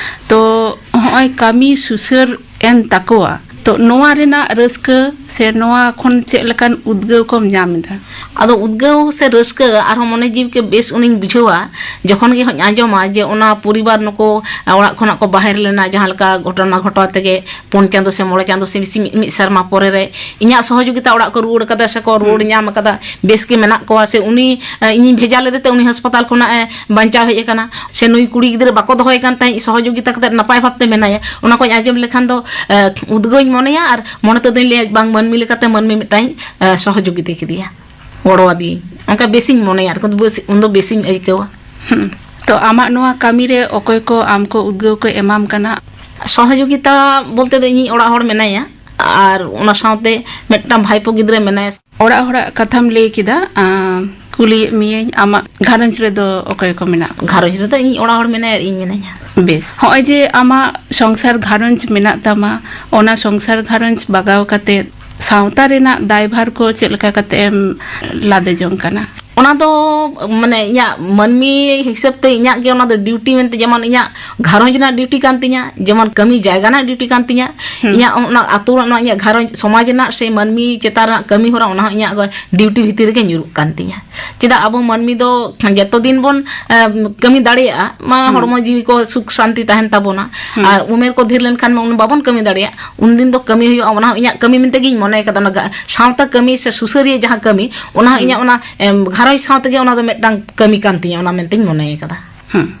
ᱛᱚ ᱦᱚᱸᱜᱼᱚᱭ ᱠᱟᱹᱢᱤ ᱥᱩᱥᱟᱹᱨ ᱮᱱ ᱛᱟᱠᱚᱣᱟ, ᱛᱚ ᱱᱚᱣᱟ ᱨᱮᱱᱟᱜ ᱨᱟᱹᱥᱠᱟᱹ ᱥᱮ ᱱᱚᱣᱟ ᱠᱷᱚᱱ ᱪᱮᱫ ᱞᱮᱠᱟᱱ ᱩᱫᱽᱜᱟᱹᱣ ᱠᱚᱢ ᱧᱟᱢ ᱮᱫᱟ? ᱟᱫᱚ ᱩᱫᱽᱜᱟᱹᱣ ᱥᱮ ᱨᱟᱹᱥᱠᱟᱹ ᱟᱨᱦᱚᱸ ᱢᱚᱱᱮ ᱡᱤᱣᱤ ᱠᱮ ᱵᱮᱥ ᱩᱱᱤᱧ ᱵᱩᱡᱷᱟᱹᱣᱟ, ᱡᱚᱠᱷᱚᱱ ᱜᱮ ᱦᱚᱸᱧ ᱟᱸᱡᱚᱢᱟ ᱡᱮ ᱚᱱᱟ ᱯᱚᱨᱤᱵᱟᱨ ᱱᱩᱠᱩ ᱚᱲᱟᱜ ᱠᱷᱚᱱᱟᱜ ᱠᱚ ᱵᱟᱦᱮᱨ ᱞᱮᱱᱟ, ᱡᱟᱦᱟᱸ ᱞᱮᱠᱟ ᱜᱷᱚᱴᱚᱱᱟ ᱜᱷᱚᱴᱟᱣ ᱛᱮᱜᱮ ᱯᱩᱱ ᱪᱟᱸᱫᱚ ᱥᱮ ᱢᱚᱬᱮ ᱪᱟᱸᱫᱚ ᱥᱮ ᱢᱤᱫ ᱢᱤᱫ ᱥᱮᱨᱢᱟ ᱯᱚᱨᱮ ᱨᱮ ᱤᱧᱟᱹᱜ ᱥᱚᱦᱚᱡᱳᱜᱤᱛᱟ ᱚᱲᱟᱜ ᱠᱚ ᱨᱩᱣᱟᱹᱲ ᱠᱟᱫᱟ ᱥᱮ ᱠᱚ ᱨᱩᱣᱟᱹᱲ ᱧᱟᱢ ᱠᱟᱫᱟ, ᱵᱮᱥ ᱜᱮ ᱢᱮᱱᱟᱜ ᱠᱚᱣᱟ ᱥᱮ ᱩᱱᱤ, ᱮ, ᱤᱧᱤᱧ ᱵᱷᱮᱡᱟ ᱞᱮᱫᱮ ᱛᱮ ᱩᱱᱤ ᱦᱟᱥᱯᱟᱛᱟᱞ ᱠᱷᱚᱱᱟᱜ ᱮ ᱵᱟᱧᱪᱟᱣ ᱦᱮᱡ ᱟᱠᱟᱱᱟ, ᱥᱮ ᱱᱩᱭ ᱠᱩᱲᱤ ᱜᱤᱫᱽᱨᱟᱹ ᱵᱟᱠᱚ ᱫᱚᱦᱚᱭ ᱠᱟᱱ ᱛᱟᱦᱮᱸᱫ, ᱥᱚᱦᱚᱡᱳᱜᱤᱛᱟ ᱠᱟᱛᱮ ᱱᱟᱯᱟᱭ ᱵᱷᱟᱵᱽ ᱛᱮ ᱢᱮᱱᱟᱭᱟ, ᱚᱱᱟ ᱠᱚᱧ ᱟᱸᱡᱚᱢ ᱞᱮᱠᱷᱟᱱ ᱫᱚ, ᱮ, ᱩᱫᱽᱜᱟᱹᱣᱤᱧ ᱢᱚᱱᱮᱭᱟ ᱟᱨ ᱢᱚᱱᱮ ᱛᱮᱫᱚᱧ ᱞᱟᱹᱭᱟ ᱵᱟᱝ ᱢᱟᱹᱱᱢᱤ ᱞᱮᱠᱟᱛᱮ ᱢᱟᱹᱱᱢᱤ ᱢᱤᱫᱴᱟᱝ, ᱮ, ᱥᱚᱦᱚᱡᱳᱜᱤᱛᱟ ᱠᱮᱫᱮᱭᱟ, ᱜᱚᱲᱚ ᱟᱫᱮᱭᱟᱹᱧ, ᱚᱱᱠᱟ ᱵᱮᱥᱤᱧ ᱢᱚᱱᱮᱭᱟ ᱟᱨ ᱩᱱᱫᱚ ᱵᱮᱥ, ᱩᱱᱫᱚ ᱵᱮᱥᱤᱧ ᱟᱹᱭᱠᱟᱹᱣᱟ᱾ ᱦᱩᱸ᱾ ᱛᱚ ᱟᱢᱟᱜ ᱱᱚᱣᱟ ᱠᱟᱹᱢᱤ ᱨᱮ ᱚᱠᱚᱭ ᱠᱚ ᱟᱢ ᱠᱚ ᱩᱫᱽᱜᱟᱹᱣ ᱠᱚ ᱮᱢᱟᱢ ᱠᱟᱱᱟ? ᱥᱚᱦᱚᱡᱳᱜᱤᱛᱟ ᱵᱚᱞᱛᱮ ᱫᱚ ᱤᱧᱤᱡ ᱚᱲᱟᱜ ᱦᱚᱲ ᱢᱮᱱᱟᱭᱟ ᱟᱨ ᱚᱱᱟ ᱥᱟᱶᱛᱮ ᱢᱤᱫᱴᱟᱝ ᱵᱷᱟᱭᱯᱳ ᱜᱤᱫᱽᱨᱟᱹ ᱢᱮᱱᱟᱭᱟ᱾ ᱚᱲᱟᱜ ᱦᱚᱲᱟᱜ ᱠᱟᱛᱷᱟᱢ ᱞᱟᱹᱭ ᱠᱮᱫᱟ, ᱟᱸ, ᱠᱩᱞᱤᱭᱮᱫ ᱢᱤᱭᱟᱹᱧ ᱟᱢᱟᱜ ᱜᱷᱟᱨᱚᱸᱡᱽ ᱨᱮᱫᱚ ᱚᱠᱚᱭ ᱠᱚ ᱢᱮᱱᱟᱜ ᱠᱚᱣᱟ? ᱜᱷᱟᱨᱚᱸᱡᱽ ᱨᱮᱫᱚ ᱤᱧ ᱚᱲᱟᱜ ᱦᱚᱲ ᱢᱮᱱᱟᱭᱟ ᱟᱨ ᱤᱧ ᱢᱮᱱᱟᱹᱧᱟ᱾ ᱵᱮᱥ, ᱦᱚᱸᱜᱼᱚᱭ ᱡᱮ ᱟᱢᱟᱜ ᱥᱚᱝᱥᱟᱨ ᱜᱷᱟᱨᱚᱸᱡᱽ ᱢᱮᱱᱟᱜ ᱛᱟᱢᱟ, ᱚᱱᱟ ᱥᱚᱝᱥᱟᱨ ᱜᱷᱟᱨᱚᱸᱡᱽ ᱵᱟᱜᱟᱣ ᱠᱟᱛᱮ ᱥᱟᱶᱛᱟ ᱨᱮᱱᱟᱜ ᱫᱟᱭᱵᱷᱟᱨ ᱠᱚ ᱪᱮᱫ ᱞᱮᱠᱟ ᱠᱟᱛᱮ ᱮᱢ ᱞᱟᱫᱮ ᱡᱚᱝ ᱠᱟᱱᱟ? ᱚᱱᱟ ᱫᱚ ᱢᱟᱱᱮ ᱤᱧᱟᱹᱜ ᱢᱟᱹᱱᱢᱤ ᱦᱤᱥᱟᱹᱵ ᱛᱮ ᱤᱧᱟᱹᱜ ᱜᱮ ᱚᱱᱟ ᱫᱚ ᱰᱤᱭᱩᱴᱤ ᱢᱮᱱᱛᱮ, ᱡᱮᱢᱚᱱ ᱤᱧᱟᱹᱜ ᱜᱷᱟᱨᱚᱸᱡᱽ ᱨᱮᱱᱟᱜ ᱰᱤᱭᱩᱴᱤ ᱠᱟᱱ ᱛᱤᱧᱟᱹ, ᱡᱮᱢᱚᱱ ᱠᱟᱹᱢᱤ ᱡᱟᱭᱜᱟ ᱨᱮᱱᱟᱜ ᱰᱤᱭᱩᱴᱤ ᱠᱟᱱ ᱛᱤᱧᱟᱹ, ᱦᱩᱸ᱾ ᱤᱧᱟᱹᱜ ᱚᱱᱟ ᱟᱹᱛᱩ ᱨᱮᱱᱟᱜ, ᱤᱧᱟᱹᱜ ᱜᱷᱟᱨᱚᱸᱡᱽ ᱥᱚᱢᱟᱡᱽ ᱨᱮᱱᱟᱜ ᱥᱮ ᱢᱟᱹᱱᱢᱤ ᱪᱮᱛᱟᱱ ᱨᱮᱱᱟᱜ ᱠᱟᱹᱢᱤ ᱦᱚᱨᱟ, ᱚᱱᱟ ᱦᱚᱸ ᱤᱧᱟᱹᱜ ᱰᱤᱭᱩᱴᱤ ᱵᱷᱤᱛᱤᱨ ᱨᱮᱜᱮ ᱧᱩᱨᱩᱜ ᱠᱟᱱ ᱛᱤᱧᱟᱹ᱾ ᱪᱮᱫᱟᱜ ᱟᱵᱚ ᱢᱟᱹᱱᱢᱤ ᱫᱚ ᱡᱚᱛᱚ ᱫᱤᱱ ᱵᱚᱱ, ᱮᱢ, ᱠᱟᱹᱢᱤ ᱫᱟᱲᱮᱭᱟᱜᱼᱟ, ᱢᱟ ᱦᱩᱸ᱾ ᱦᱚᱲᱢᱚ ᱡᱤᱣᱤ ᱠᱚ ᱥᱩᱠ ᱥᱟᱱᱛᱤ ᱛᱟᱦᱮᱱ ᱛᱟᱵᱚᱱᱟ᱾ ᱦᱩᱸ᱾ ᱟᱨ ᱩᱢᱮᱨ ᱠᱚ ᱰᱷᱮᱨ ᱞᱮᱱᱠᱷᱟᱱ ᱢᱟ ᱩᱱ ᱵᱟᱵᱚᱱ ᱠᱟᱹᱢᱤ ᱫᱟᱲᱮᱭᱟᱜᱼᱟ, ᱩᱱᱫᱤᱱ ᱫᱚ ᱠᱟᱹᱢᱤ ᱦᱩᱭᱩᱜᱼᱟ, ᱚᱱᱟ ᱦᱚᱸ ᱤᱧᱟᱹᱜ ᱠᱟᱹᱢᱤ ᱢᱮᱱᱛᱮ ᱜᱤᱧ ᱢᱚᱱᱮ ᱠᱟᱫᱟ᱾ ᱚᱱᱟ ᱜᱟ-, ᱥᱟᱶᱛᱟ ᱠᱟᱹᱢᱤ ᱥᱮ ᱥᱩᱥᱟᱹᱨᱤᱭᱟᱹ ᱡᱟᱦᱟᱸ ᱠᱟᱹᱢᱤ, ᱚᱱᱟ ᱦᱚᱸ ᱦᱩᱸ᱾ ᱤᱧᱟᱹᱜ ᱚᱱᱟ, ᱮᱢ, ᱜᱷᱟᱨᱚᱸᱡᱽ ᱥᱟᱶ ᱛᱮᱜᱮ ᱚᱱᱟ ᱫᱚ ᱢᱤᱫᱴᱟᱝ ᱠᱟᱹᱢᱤ ᱠᱟᱱ ᱛᱤᱧᱟᱹ, ᱚᱱᱟ ᱢᱮᱱᱛᱮᱧ ᱢᱚᱱᱮ ᱠᱟᱫᱟ᱾ ᱦᱩᱸ᱾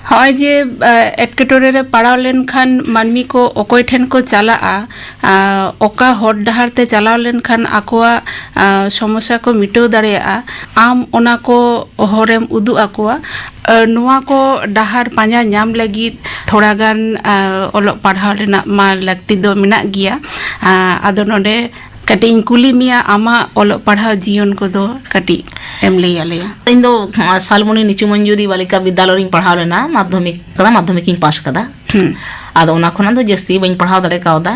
ᱦᱚᱸᱜᱼᱚᱭ ᱡᱮ, ᱮ, ᱮᱴᱠᱮᱴᱚᱬᱮ ᱨᱮ ᱯᱟᱲᱟᱣ ᱞᱮᱱᱠᱷᱟᱱ ᱢᱟᱹᱱᱢᱤ ᱠᱚ ᱚᱠᱚᱭ ᱴᱷᱮᱱ ᱠᱚ ᱪᱟᱞᱟᱜᱼᱟ, ᱟ, ᱚᱠᱟ ᱦᱚᱨ ᱰᱟᱦᱟᱨ ᱛᱮ ᱪᱟᱞᱟᱣ ᱞᱮᱱᱠᱷᱟᱱ ᱟᱠᱚᱣᱟᱜ, ᱟ, ᱥᱚᱢᱚᱥᱥᱟ ᱠᱚ ᱢᱤᱴᱟᱹᱣ ᱫᱟᱲᱮᱭᱟᱜᱼᱟ, ᱟᱢ ᱚᱱᱟ ᱠᱚ ᱦᱚᱨᱮᱢ ᱩᱫᱩᱜ ᱟᱠᱚᱣᱟ᱾ ᱟ, ᱱᱚᱣᱟ ᱠᱚ ᱰᱟᱦᱟᱨ ᱯᱟᱸᱡᱟ ᱧᱟᱢ ᱞᱟᱹᱜᱤᱫ ᱛᱷᱚᱲᱟ ᱜᱟᱱ, ᱟ, ᱚᱞᱚᱜ ᱯᱟᱲᱦᱟᱣ ᱨᱮᱱᱟᱜ ᱢᱟ ᱞᱟᱹᱠᱛᱤ ᱫᱚ ᱢᱮᱱᱟᱜ ᱜᱮᱭᱟ᱾ ᱟ, ᱟᱫᱚ ᱱᱚᱰᱮ ᱠᱟᱹᱴᱤᱡ ᱤᱧ ᱠᱩᱞᱤ ᱢᱮᱭᱟ, ᱟᱢᱟᱜ ᱚᱞᱚᱜ ᱯᱟᱲᱦᱟᱣ ᱡᱤᱭᱚᱱ ᱠᱚᱫᱚ ᱠᱟᱹᱴᱤᱡ ᱮᱢ ᱞᱟᱹᱭ ᱟᱞᱮᱭᱟ? ᱤᱧ ᱫᱚ, ᱟ, ᱥᱟᱞᱢᱩᱱᱤ ᱱᱤᱪᱩ ᱢᱚᱧᱡᱩᱨᱤ ᱵᱟᱞᱤᱠᱟ ᱵᱤᱫᱽᱫᱟᱞᱚᱭ ᱨᱤᱧ ᱯᱟᱲᱦᱟᱣ ᱞᱮᱱᱟ, ᱢᱟᱫᱽᱫᱷᱚᱢᱤᱠ ᱠᱟᱫᱟ, ᱢᱟᱫᱽᱫᱷᱚᱢᱤᱠ ᱤᱧ ᱯᱟᱥ ᱠᱟᱫᱟ᱾ ᱦᱩᱸ᱾ ᱟᱫᱚ ᱚᱱᱟ ᱠᱷᱚᱱᱟᱜ ᱫᱚ ᱡᱟᱹᱥᱛᱤ ᱵᱟᱹᱧ ᱯᱟᱲᱦᱟᱣ ᱫᱟᱲᱮ ᱠᱟᱣᱫᱟ᱾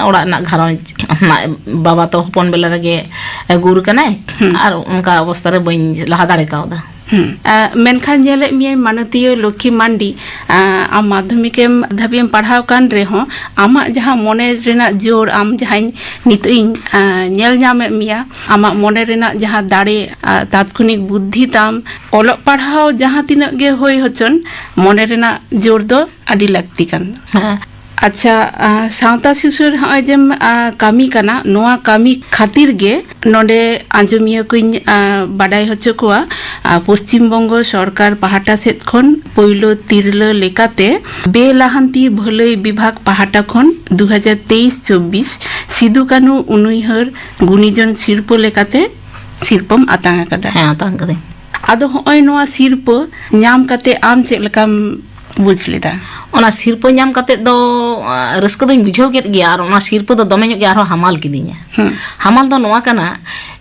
ᱚᱲᱟᱜ ᱨᱮᱱᱟᱜ ᱜᱷᱟᱨᱚᱸᱡᱽ, ᱵᱟᱵᱟ ᱛᱚ ᱦᱚᱯᱚᱱ ᱵᱮᱞᱟ ᱨᱮᱜᱮ ᱜᱩᱨ ᱠᱟᱱᱟᱭ᱾ ᱦᱩᱸ᱾ ᱟᱨ ᱚᱱᱠᱟ ᱚᱵᱚᱥᱛᱟ ᱨᱮ ᱵᱟᱹᱧ ᱞᱟᱦᱟ ᱫᱟᱲᱮ ᱠᱟᱣᱫᱟ᱾ ᱦᱩᱸ᱾ ᱟ, ᱢᱮᱱᱠᱷᱟᱱ ᱧᱮᱞᱮᱫ ᱢᱮᱭᱟᱹᱧ ᱢᱟᱱᱚᱛᱤᱭᱟᱹ ᱞᱚᱠᱠᱷᱤ ᱢᱟᱱᱰᱤ, ᱟ, ᱟᱢ ᱢᱟᱫᱽᱫᱷᱚᱢᱤᱠ ᱮᱢ ᱫᱷᱟᱹᱵᱤᱡ ᱮᱢ ᱯᱟᱲᱦᱟᱣ ᱠᱟᱱ ᱨᱮᱦᱚᱸ, ᱟᱢᱟᱜ ᱡᱟᱦᱟᱸ ᱢᱚᱱᱮ ᱨᱮᱱᱟᱜ ᱡᱳᱨ, ᱟᱢ ᱡᱟᱦᱟᱸᱧ ᱱᱤᱛᱚᱜ ᱤᱧ, ᱟ, ᱧᱮᱞ ᱧᱟᱢᱮᱫ ᱢᱮᱭᱟ, ᱟᱢᱟᱜ ᱢᱚᱱᱮ ᱨᱮᱱᱟᱜ ᱡᱟᱦᱟᱸ ᱫᱟᱲᱮ, ᱟ, ᱛᱟᱛᱠᱷᱚᱱᱤᱠ ᱵᱩᱫᱽᱫᱷᱤ ᱛᱟᱢ, ᱚᱞᱚᱜ ᱯᱟᱲᱦᱟᱣ ᱡᱟᱦᱟᱸ ᱛᱤᱱᱟᱹᱜ ᱜᱮ ᱦᱩᱭ ᱦᱚᱪᱚᱱ, ᱢᱚᱱᱮ ᱨᱮᱱᱟᱜ ᱡᱳᱨ ᱫᱚ ᱟᱹᱰᱤ ᱞᱟᱹᱠᱛᱤ ᱠᱟᱱ᱾ ᱦᱮᱸ᱾ ᱟᱪᱪᱷᱟ, ᱟ, ᱥᱟᱶᱛᱟ ᱥᱩᱥᱟᱹᱨ ᱦᱚᱸᱜᱼᱚᱭ ᱡᱮᱢ, ᱟ, ᱠᱟᱹᱢᱤ ᱠᱟᱱᱟ, ᱱᱚᱣᱟ ᱠᱟᱹᱢᱤ ᱠᱷᱟᱹᱛᱤᱨ ᱜᱮ ᱱᱚᱰᱮ ᱟᱸᱡᱚᱢᱤᱭᱟᱹ ᱠᱚᱧ, ᱟ, ᱵᱟᱰᱟᱭ ᱦᱚᱪᱚ ᱠᱚᱣᱟ, ᱟ, ᱯᱚᱥᱪᱤᱢ ᱵᱚᱝᱜᱚ ᱥᱚᱨᱠᱟᱨ ᱯᱟᱦᱴᱟ ᱥᱮᱫ ᱠᱷᱚᱱ ᱯᱳᱭᱞᱳ ᱛᱤᱨᱞᱟᱹ ᱞᱮᱠᱟᱛᱮ ᱵᱮᱞᱟᱦᱟᱱᱛᱤ ᱵᱷᱟᱹᱞᱟᱹᱭ ᱵᱤᱵᱷᱟᱜᱽ ᱯᱟᱦᱴᱟ ᱠᱷᱚᱱ ᱫᱩ ᱦᱟᱡᱟᱨ ᱛᱮᱭᱤᱥ ᱪᱚᱵᱵᱤᱥ ᱥᱤᱫᱩ ᱠᱟᱹᱱᱦᱩ ᱩᱱᱩᱭᱦᱟᱹᱨ ᱜᱩᱱᱤᱡᱚᱱ ᱥᱤᱨᱯᱟᱹ ᱞᱮᱠᱟᱛᱮ ᱥᱤᱨᱯᱟᱹᱢ ᱟᱛᱟᱝ ᱟᱠᱟᱫᱟ᱾ ᱦᱮᱸ, ᱟᱛᱟᱝ ᱠᱟᱹᱫᱟᱹᱧ᱾ ᱟᱫᱚ ᱦᱚᱸᱜᱼᱚᱭ ᱱᱚᱣᱟ ᱥᱤᱨᱯᱟᱹ ᱧᱟᱢ ᱠᱟᱛᱮ ᱟᱢ ᱪᱮᱫ ᱞᱮᱠᱟᱢ ᱵᱩᱡᱽ ᱞᱮᱫᱟ? ᱚᱱᱟ ᱥᱤᱨᱯᱟᱹ ᱧᱟᱢ ᱠᱟᱛᱮ ᱫᱚ, ᱟ, ᱨᱟᱹᱥᱠᱟᱹ ᱫᱚᱧ ᱵᱩᱡᱷᱟᱹᱣ ᱠᱮᱫ ᱜᱮᱭᱟ, ᱟᱨ ᱚᱱᱟ ᱥᱤᱨᱯᱟᱹ ᱫᱚ ᱫᱚᱢᱮ ᱧᱚᱜ ᱜᱮ ᱟᱨᱦᱚᱸ ᱦᱟᱢᱟᱞ ᱠᱤᱫᱤᱧᱟ᱾ ᱦᱩᱸ᱾ ᱦᱟᱢᱟᱞ ᱫᱚ ᱱᱚᱣᱟ ᱠᱟᱱᱟ,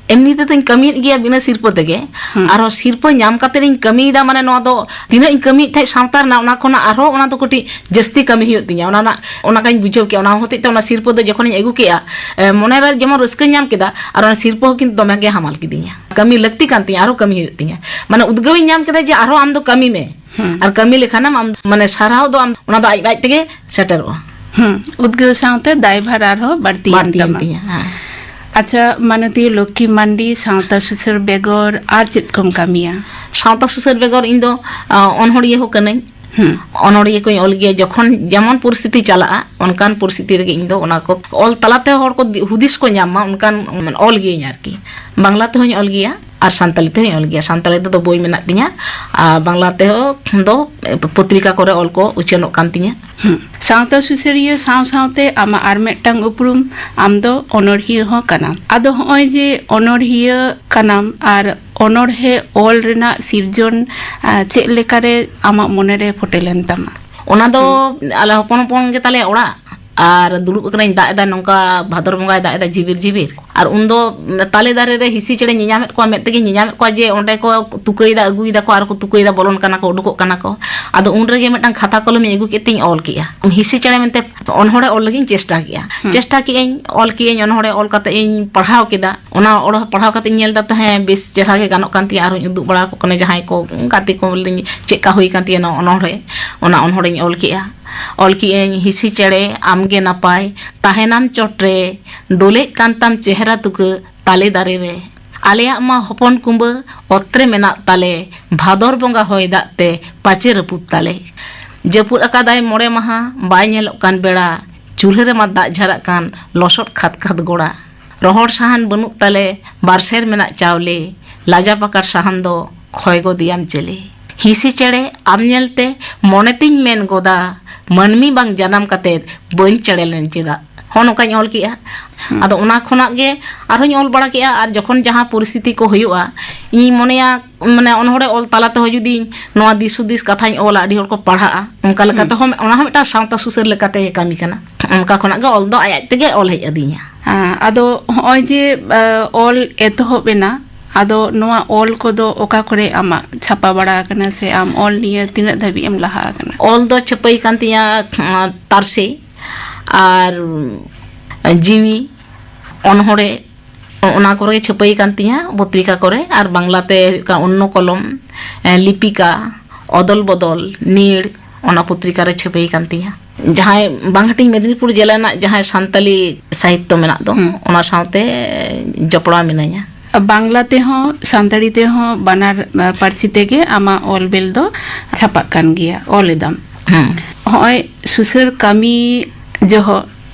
ᱮᱢᱱᱤ ᱛᱮᱫᱚᱧ ᱠᱟᱹᱢᱤᱭᱮᱫ ᱜᱮᱭᱟ ᱵᱤᱱᱟᱹ ᱥᱤᱨᱯᱟᱹ ᱛᱮᱜᱮ, ᱦᱩᱸ᱾ ᱟᱨᱦᱚᱸ ᱥᱤᱨᱯᱟᱹ ᱧᱟᱢ ᱠᱟᱛᱮ ᱤᱧ ᱠᱟᱹᱢᱤᱭᱮᱫᱟ, ᱢᱟᱱᱮ ᱱᱚᱣᱟ ᱫᱚ ᱛᱤᱱᱟᱹᱜ ᱤᱧ ᱠᱟᱹᱢᱤᱭᱮᱫ ᱛᱟᱦᱮᱸᱫ ᱥᱟᱶᱛᱟ ᱨᱮᱱᱟᱜ, ᱚᱱᱟ ᱠᱷᱚᱱᱟᱜ ᱟᱨᱦᱚᱸ ᱚᱱᱟ ᱫᱚ ᱠᱟᱹᱴᱤᱡ ᱡᱟᱹᱥᱛᱤ ᱠᱟᱹᱢᱤ ᱦᱩᱭᱩᱜ ᱛᱤᱧᱟ᱾ ᱚᱱᱟ ᱨᱮᱱᱟᱜ, ᱚᱱᱟ ᱠᱟᱧ ᱵᱩᱡᱷᱟᱹᱣ ᱠᱮᱜᱼᱟ᱾ ᱚᱱᱟ ᱦᱚᱛᱮᱡ ᱛᱮ ᱚᱱᱟ ᱥᱤᱨᱯᱟᱹ ᱫᱚ ᱡᱚᱠᱷᱚᱱᱤᱧ ᱟᱹᱜᱩ ᱠᱮᱜᱼᱟ, ᱮ, ᱢᱚᱱᱮᱨᱮ ᱡᱮᱢᱚᱱ ᱨᱟᱹᱥᱠᱟᱹᱧ ᱧᱟᱢ ᱠᱮᱫᱟ, ᱟᱨ ᱚᱱᱟ ᱥᱤᱨᱯᱟᱹ ᱦᱚᱸ ᱠᱤᱱᱛᱩ ᱫᱚᱢᱮ ᱜᱮ ᱦᱟᱢᱟᱞ ᱠᱤᱫᱤᱧᱟ᱾ ᱠᱟᱹᱢᱤ ᱞᱟᱹᱠᱛᱤ ᱠᱟᱱ ᱛᱤᱧᱟ, ᱟᱨᱦᱚᱸ ᱠᱟᱹᱢᱤ ᱦᱩᱭᱩᱜ ᱛᱤᱧᱟ᱾ ᱢᱟᱱᱮ ᱩᱫᱽᱜᱟᱹᱣ ᱤᱧ ᱧᱟᱢ ᱠᱮᱫᱟ ᱡᱮ ᱟᱨᱦᱚᱸ ᱟᱢ ᱫᱚ ᱠᱟᱹᱢᱤ ᱢᱮ᱾ ᱦᱩᱸ᱾ ᱟᱨ ᱠᱟᱹᱢᱤ ᱞᱮᱠᱷᱟᱱᱮᱢ ᱟᱢ, ᱢᱟᱱᱮ ᱥᱟᱨᱦᱟᱣ ᱫᱚ ᱟᱢ, ᱚᱱᱟ ᱫᱚ ᱟᱡ ᱟᱡ ᱛᱮᱜᱮ ᱥᱮᱴᱮᱨᱚᱜᱼᱟ᱾ ᱦᱩᱸ, ᱩᱫᱽᱜᱟᱹᱣ ᱥᱟᱶᱛᱮ ᱫᱟᱭᱵᱷᱟᱨ ᱟᱨᱦᱚᱸ ᱵᱟᱹᱲᱛᱤᱭᱮᱱ ᱵᱟᱹᱲᱛᱤᱭᱮᱱ ᱛᱟᱢᱟ᱾ ᱛᱤᱧᱟ, ᱦᱮᱸ᱾ ᱟᱪᱪᱷᱟ, ᱢᱟᱱᱚᱛᱤᱭᱟᱹ ᱞᱚᱠᱠᱷᱤ ᱢᱟᱱᱰᱤ, ᱥᱟᱶᱛᱟ ᱥᱩᱥᱟᱹᱨ ᱵᱮᱜᱚᱨ ᱟᱨ ᱪᱮᱫ ᱠᱚᱢ ᱠᱟᱹᱢᱤᱭᱟ? ᱥᱟᱶᱛᱟ ᱥᱩᱥᱟᱹᱨ ᱵᱮᱜᱚᱨ ᱤᱧ ᱫᱚ, ᱟ, ᱚᱱᱚᱬᱦᱤᱭᱟᱹ ᱦᱚᱸ ᱠᱟᱹᱱᱟᱹᱧ᱾ ᱦᱩᱸ᱾ ᱚᱱᱚᱬᱦᱤᱭᱟᱹ ᱠᱚᱧ ᱚᱞ ᱜᱮᱭᱟ, ᱡᱚᱠᱷᱚᱱ ᱡᱮᱢᱚᱱ ᱯᱚᱨᱤᱥᱛᱷᱤᱛᱤ ᱪᱟᱞᱟᱜᱼᱟ, ᱚᱱᱠᱟᱱ ᱯᱚᱨᱤᱥᱛᱷᱤᱛᱤ ᱨᱮᱜᱮ ᱤᱧ ᱫᱚ ᱚᱱᱟ ᱠᱚ ᱚᱞ ᱛᱟᱞᱟᱛᱮ ᱦᱚᱲ ᱠᱚ ᱫᱤ-, ᱦᱩᱫᱤᱥ ᱠᱚ ᱧᱟᱢ ᱢᱟ, ᱚᱱᱠᱟᱱ, ᱢᱟᱱᱮ, ᱚᱞ ᱜᱤᱭᱟᱹᱧ ᱟᱨᱠᱤ᱾ ᱵᱟᱝᱞᱟ ᱛᱮᱦᱚᱸᱧ ᱚᱞ ᱜᱮᱭᱟ᱾ ᱟᱨ ᱥᱟᱱᱛᱟᱞᱤ ᱛᱮᱦᱚᱸᱧ ᱚᱞ ᱜᱮᱭᱟ᱾ ᱥᱟᱱᱛᱟᱞᱤ ᱛᱮᱫᱚ ᱵᱳᱭ ᱢᱮᱱᱟᱜ ᱛᱤᱧᱟ, ᱟᱨ ᱵᱟᱝᱞᱟ ᱛᱮᱦᱚᱸ ᱫᱚ ᱯᱚᱛᱨᱤᱠᱟ ᱠᱚᱨᱮ ᱚᱞ ᱠᱚ ᱩᱪᱷᱟᱹᱱᱚᱜ ᱠᱟᱱ ᱛᱤᱧᱟ᱾ ᱦᱩᱸ᱾ ᱥᱟᱶᱛᱟ ᱥᱩᱥᱟᱹᱨᱤᱭᱟᱹ ᱥᱟᱶ ᱥᱟᱶᱛᱮ ᱟᱢᱟᱜ ᱟᱨ ᱢᱤᱫᱴᱟᱝ ᱩᱯᱨᱩᱢ, ᱟᱢ ᱫᱚ ᱚᱱᱚᱬᱦᱤᱭᱟᱹ ᱦᱚᱸ ᱠᱟᱱᱟᱢ᱾ ᱟᱫᱚ ᱦᱚᱸᱜᱼᱚᱭ ᱡᱮ ᱚᱱᱚᱬᱦᱤᱭᱟᱹ ᱠᱟᱱᱟᱢ ᱟᱨ ᱚᱱᱚᱬᱦᱮ ᱚᱞ ᱨᱮᱱᱟᱜ ᱥᱤᱨᱡᱚᱱ, ᱟ, ᱪᱮᱫ ᱞᱮᱠᱟᱨᱮ ᱟᱢᱟᱜ ᱢᱚᱱᱮᱨᱮ ᱯᱷᱩᱴᱮᱞ ᱮᱱ ᱛᱟᱢᱟ? ᱚᱱᱟ ᱫᱚ ᱦᱩᱸ᱾ ᱟᱞᱮ ᱦᱚᱯᱚᱱ ᱦᱚᱯᱚᱱ ᱜᱮ ᱛᱟᱞᱮ ᱚᱲᱟᱜ᱾ ᱟᱨ ᱫᱩᱲᱩᱵ ᱟᱠᱟᱱᱟᱧ, ᱫᱟᱜ ᱮᱫᱟᱭ, ᱱᱚᱝᱠᱟ ᱵᱷᱟᱫᱚᱨ ᱵᱚᱸᱜᱟᱭ ᱫᱟᱜ ᱮᱫᱟ ᱡᱷᱤᱵᱤᱨ ᱡᱷᱤᱵᱤᱨ᱾ ᱟᱨ ᱩᱱᱫᱚ ᱛᱟᱞᱮ ᱫᱟᱨᱮ ᱨᱮ ᱦᱤᱸᱥᱤ ᱪᱮᱬᱮ ᱧᱮᱧᱟᱢᱮᱫ ᱠᱚᱣᱟ, ᱢᱮᱫ ᱛᱮᱜᱮ ᱧᱮᱧᱟᱢᱮᱫ ᱠᱚᱣᱟ ᱡᱮ ᱚᱸᱰᱮ ᱠᱚ ᱛᱩᱠᱟᱹᱭᱮᱫᱟ, ᱟᱹᱜᱩᱭᱮᱫᱟ ᱠᱚ ᱟᱨ ᱠᱚ ᱛᱩᱠᱟᱹᱭᱮᱫᱟ, ᱵᱚᱞᱚᱱ ᱠᱟᱱᱟ ᱠᱚ, ᱩᱰᱩᱠᱚᱜ ᱠᱟᱱᱟ ᱠᱚ᱾ ᱟᱫᱚ ᱩᱱ ᱨᱮᱜᱮ ᱢᱤᱫᱴᱟᱝ ᱠᱷᱟᱛᱟ ᱠᱚᱞᱚᱢᱤᱧ ᱟᱹᱜᱩ ᱠᱮᱫ ᱛᱤᱧ ᱚᱞ ᱠᱮᱜᱼᱟ ᱦᱤᱸᱥᱤ ᱪᱮᱬᱮ ᱢᱮᱱᱛᱮ ᱚᱱᱚᱬᱦᱮ ᱚᱞ ᱞᱟᱹᱜᱤᱫ ᱤᱧ ᱪᱮᱥᱴᱟ ᱠᱮᱜᱼᱟ᱾ ᱦᱩᱸ᱾ ᱪᱮᱥᱴᱟ ᱠᱮᱜᱼᱟᱹᱧ, ᱚᱞ ᱠᱮᱜᱼᱟᱹᱧ, ᱚᱱᱚᱬᱦᱮ ᱚᱞ ᱠᱟᱛᱮ ᱤᱧ ᱯᱟᱲᱦᱟᱣ ᱠᱮᱫᱟ᱾ ᱚᱱᱟ ᱚᱱᱚᱬᱦᱮ ᱯᱟᱲᱦᱟᱣ ᱠᱟᱛᱮ ᱤᱧ ᱧᱮᱞ ᱮᱫᱟ ᱛᱟᱦᱮᱸ ᱵᱮᱥ ᱪᱮᱦᱨᱟ ᱜᱮ ᱜᱟᱱᱚᱜ ᱠᱟᱱ ᱛᱤᱧᱟ, ᱟᱨᱦᱚᱸᱧ ᱩᱫᱩᱜ ᱵᱟᱲᱟ ᱟᱠᱚ ᱠᱟᱱᱟ ᱡᱟᱦᱟᱸᱭ ᱠᱚ ᱜᱟᱛᱮ ᱠᱚ, ᱞᱟᱹᱭᱟᱹᱧ ᱪᱮᱫ ᱞᱮᱠᱟ ᱦᱩᱭ ᱠᱟᱱ ᱛᱤᱧᱟ ᱱᱚᱣᱟ ᱚᱱᱚᱬᱦᱮ᱾ ᱚᱱᱟ ᱚᱱᱚᱬᱦᱮᱧ ᱚᱞ ᱠᱮᱜᱼᱟ᱾ ᱚᱞ ᱠᱮᱜᱼᱟᱹᱧ, ᱦᱤᱸᱥᱤ ᱪᱮᱬᱮ ᱟᱢᱜᱮ ᱱᱟᱯᱟᱭ, ᱛᱟᱦᱮᱱᱟᱢ ᱪᱚᱴᱨᱮ, ᱫᱳᱞᱮᱜ ᱠᱟᱱ ᱛᱟᱢ ᱪᱮᱦᱨᱟ ᱛᱩᱠᱟᱹ ᱛᱟᱞᱮ ᱫᱟᱨᱮ ᱨᱮ᱾ ᱟᱞᱮᱭᱟᱜ ᱢᱟ ᱦᱚᱯᱚᱱ ᱠᱩᱢᱵᱟᱹ ᱚᱛ ᱨᱮ ᱢᱮᱱᱟᱜ ᱛᱟᱞᱮ, ᱵᱷᱟᱫᱚᱨ ᱵᱚᱸᱜᱟ ᱦᱚᱭ ᱫᱟᱜ ᱛᱮ ᱯᱟᱪᱮ ᱨᱟᱹᱯᱩᱫ ᱛᱟᱞᱮ᱾ ᱡᱟᱹᱯᱩᱫ ᱟᱠᱟᱫᱟᱭ ᱢᱚᱬᱮ ᱢᱟᱦᱟ, ᱵᱟᱭ ᱧᱮᱞᱚᱜ ᱠᱟᱱ ᱵᱮᱲᱟ, ᱪᱩᱞᱦᱟᱹ ᱨᱮᱢᱟ ᱫᱟᱜ ᱡᱷᱟᱨᱟᱜ ᱠᱟᱱ ᱞᱚᱥᱚᱫ ᱠᱷᱟᱫ ᱠᱷᱟᱫ ᱜᱚᱲᱟ᱾ ᱨᱚᱦᱚᱲ ᱥᱟᱦᱟᱱ ᱵᱟᱹᱱᱩᱜ ᱛᱟᱞᱮ, ᱵᱟᱨᱥᱮᱨ ᱢᱮᱱᱟᱜ ᱪᱟᱣᱞᱮ, ᱞᱟᱡᱟ ᱯᱟᱠᱟᱲ ᱥᱟᱦᱟᱱ ᱫᱚ ᱠᱷᱚᱭ ᱜᱚᱫᱮᱭᱟᱢ ᱪᱮᱞᱮ᱾ ᱦᱤᱸᱥᱤ ᱪᱮᱬᱮ ᱟᱢ ᱧᱮᱞᱛᱮ ᱢᱚᱱᱮ ᱛᱤᱧ ᱢᱮᱱ ᱜᱚᱫᱟ, ᱢᱟᱹᱱᱢᱤ ᱵᱟᱝ ᱡᱟᱱᱟᱢ ᱠᱟᱛᱮ ᱵᱟᱹᱧ ᱪᱮᱬᱮ ᱞᱮᱱ ᱪᱮᱫᱟᱜ? ᱦᱚᱸ, ᱱᱚᱝᱠᱟᱧ ᱚᱞ ᱠᱮᱜᱼᱟ᱾ ᱦᱩᱸ᱾ ᱟᱫᱚ ᱚᱱᱟ ᱠᱷᱚᱱᱟᱜ ᱜᱮ ᱟᱨᱦᱚᱸᱧ ᱚᱞ ᱵᱟᱲᱟ ᱠᱮᱜᱼᱟ, ᱟᱨ ᱡᱚᱠᱷᱚᱱ ᱡᱟᱦᱟᱸ ᱯᱚᱨᱤᱥᱛᱷᱤᱛᱤ ᱠᱚ ᱦᱩᱭᱩᱜᱼᱟ, ᱤᱧᱤᱧ ᱢᱚᱱᱮᱭᱟ, ᱢᱟᱱᱮ, ᱚᱱᱚᱬᱦᱮ ᱚᱞ ᱛᱟᱞᱟ ᱛᱮᱦᱚᱸ ᱡᱩᱫᱤ ᱱᱚᱣᱟ ᱫᱤᱥ ᱦᱩᱫᱤᱥ ᱠᱟᱛᱷᱟᱧ ᱚᱞᱟ, ᱟᱹᱰᱤ ᱦᱚᱲ ᱠᱚ ᱯᱟᱲᱦᱟᱜᱼᱟ, ᱚᱱᱠᱟ ᱞᱮᱠᱟ ᱦᱩᱸ᱾ ᱛᱮᱦᱚᱸ ᱚᱱᱟ ᱦᱚᱸ ᱢᱤᱫᱴᱟᱝ ᱥᱟᱶᱛᱟ ᱥᱩᱥᱟᱹᱨ ᱞᱮᱠᱟᱛᱮ ᱠᱟᱹᱢᱤ ᱠᱟᱱᱟ᱾ ᱚᱱᱠᱟ ᱠᱷᱚᱱᱟᱜ ᱜᱮ ᱚᱞ ᱫᱚ ᱟᱡ ᱟᱡ ᱛᱮᱜᱮ ᱚᱞ ᱦᱮᱡ ᱟᱹᱫᱤᱧᱟ᱾ ᱦᱮᱸ, ᱟᱫᱚ ᱦᱚᱸᱜᱼᱚᱭ ᱡᱮ, ᱟ, ᱚᱞ ᱮᱛᱚᱦᱚᱵ ᱮᱱᱟ, ᱟᱫᱚ ᱱᱚᱣᱟ ᱚᱞ ᱠᱚᱫᱚ ᱚᱠᱟ ᱠᱚᱨᱮ ᱟᱢᱟᱜ ᱪᱷᱟᱯᱟ ᱵᱟᱲᱟ ᱟᱠᱟᱱᱟ, ᱥᱮ ᱟᱢ ᱚᱞ ᱱᱤᱭᱟᱹ ᱛᱤᱱᱟᱹᱜ ᱫᱷᱟᱹᱵᱤᱡ ᱮᱢ ᱞᱟᱦᱟ ᱟᱠᱟᱱᱟ? ᱚᱞ ᱫᱚ ᱪᱷᱟᱹᱯᱟᱹᱭ ᱠᱟᱱ ᱛᱤᱧᱟ, ᱟᱸ, ᱛᱟᱨᱥᱮ ᱟᱨ ᱡᱤᱣᱤ, ᱚᱱᱚᱬᱦᱮ, ᱚᱱᱟ ᱠᱚᱨᱮ ᱪᱷᱟᱹᱯᱟᱹᱭ ᱠᱟᱱ ᱛᱤᱧᱟ, ᱯᱚᱛᱨᱤᱠᱟ ᱠᱚᱨᱮ, ᱟᱨ ᱵᱟᱝᱞᱟᱛᱮ ᱦᱩᱭᱩᱜ ᱠᱟᱱᱟ ᱚᱱᱱᱚ ᱠᱚᱞᱚᱢ, ᱮ, ᱞᱤᱯᱤᱠᱟ, ᱚᱫᱚᱞ ᱵᱚᱫᱚᱞ, ᱱᱤᱲ, ᱚᱱᱟ ᱯᱚᱛᱨᱤᱠᱟ ᱨᱮ ᱪᱷᱟᱹᱯᱟᱹᱭ ᱠᱟᱱ ᱛᱤᱧᱟ᱾ ᱡᱟᱦᱟᱸᱭ ᱵᱟᱝᱦᱟᱹᱴᱤᱧ ᱢᱮᱫᱽᱱᱤᱯᱩᱨ ᱡᱮᱞᱟ ᱨᱮᱱᱟᱜ ᱡᱟᱦᱟᱸᱭ ᱥᱟᱱᱛᱟᱞᱤ ᱥᱟᱦᱤᱛᱛᱚ ᱢᱮᱱᱟᱜ ᱫᱚ, ᱦᱩᱸ᱾ ᱚᱱᱟ ᱥᱟᱶᱛᱮ ᱡᱚᱯᱲᱟᱣ ᱢᱤᱱᱟᱹᱧᱟ᱾ ᱵᱟᱝᱞᱟ ᱛᱮᱦᱚᱸ ᱥᱟᱱᱛᱟᱲᱤ ᱛᱮᱦᱚᱸ ᱵᱟᱱᱟᱨ, ᱟ, ᱯᱟᱹᱨᱥᱤ ᱛᱮᱜᱮ ᱟᱢᱟᱜ ᱚᱞ ᱵᱮᱞ ᱫᱚ ᱪᱷᱟᱯᱟᱜ ᱠᱟᱱ ᱜᱮᱭᱟ, ᱚᱞ ᱮᱫᱟᱢ᱾ ᱦᱩᱸ᱾ ᱦᱚᱸᱜᱼᱚᱭ ᱥᱩᱥᱟᱹᱨ ᱠᱟᱹᱢᱤ ᱡᱚᱦᱚᱜ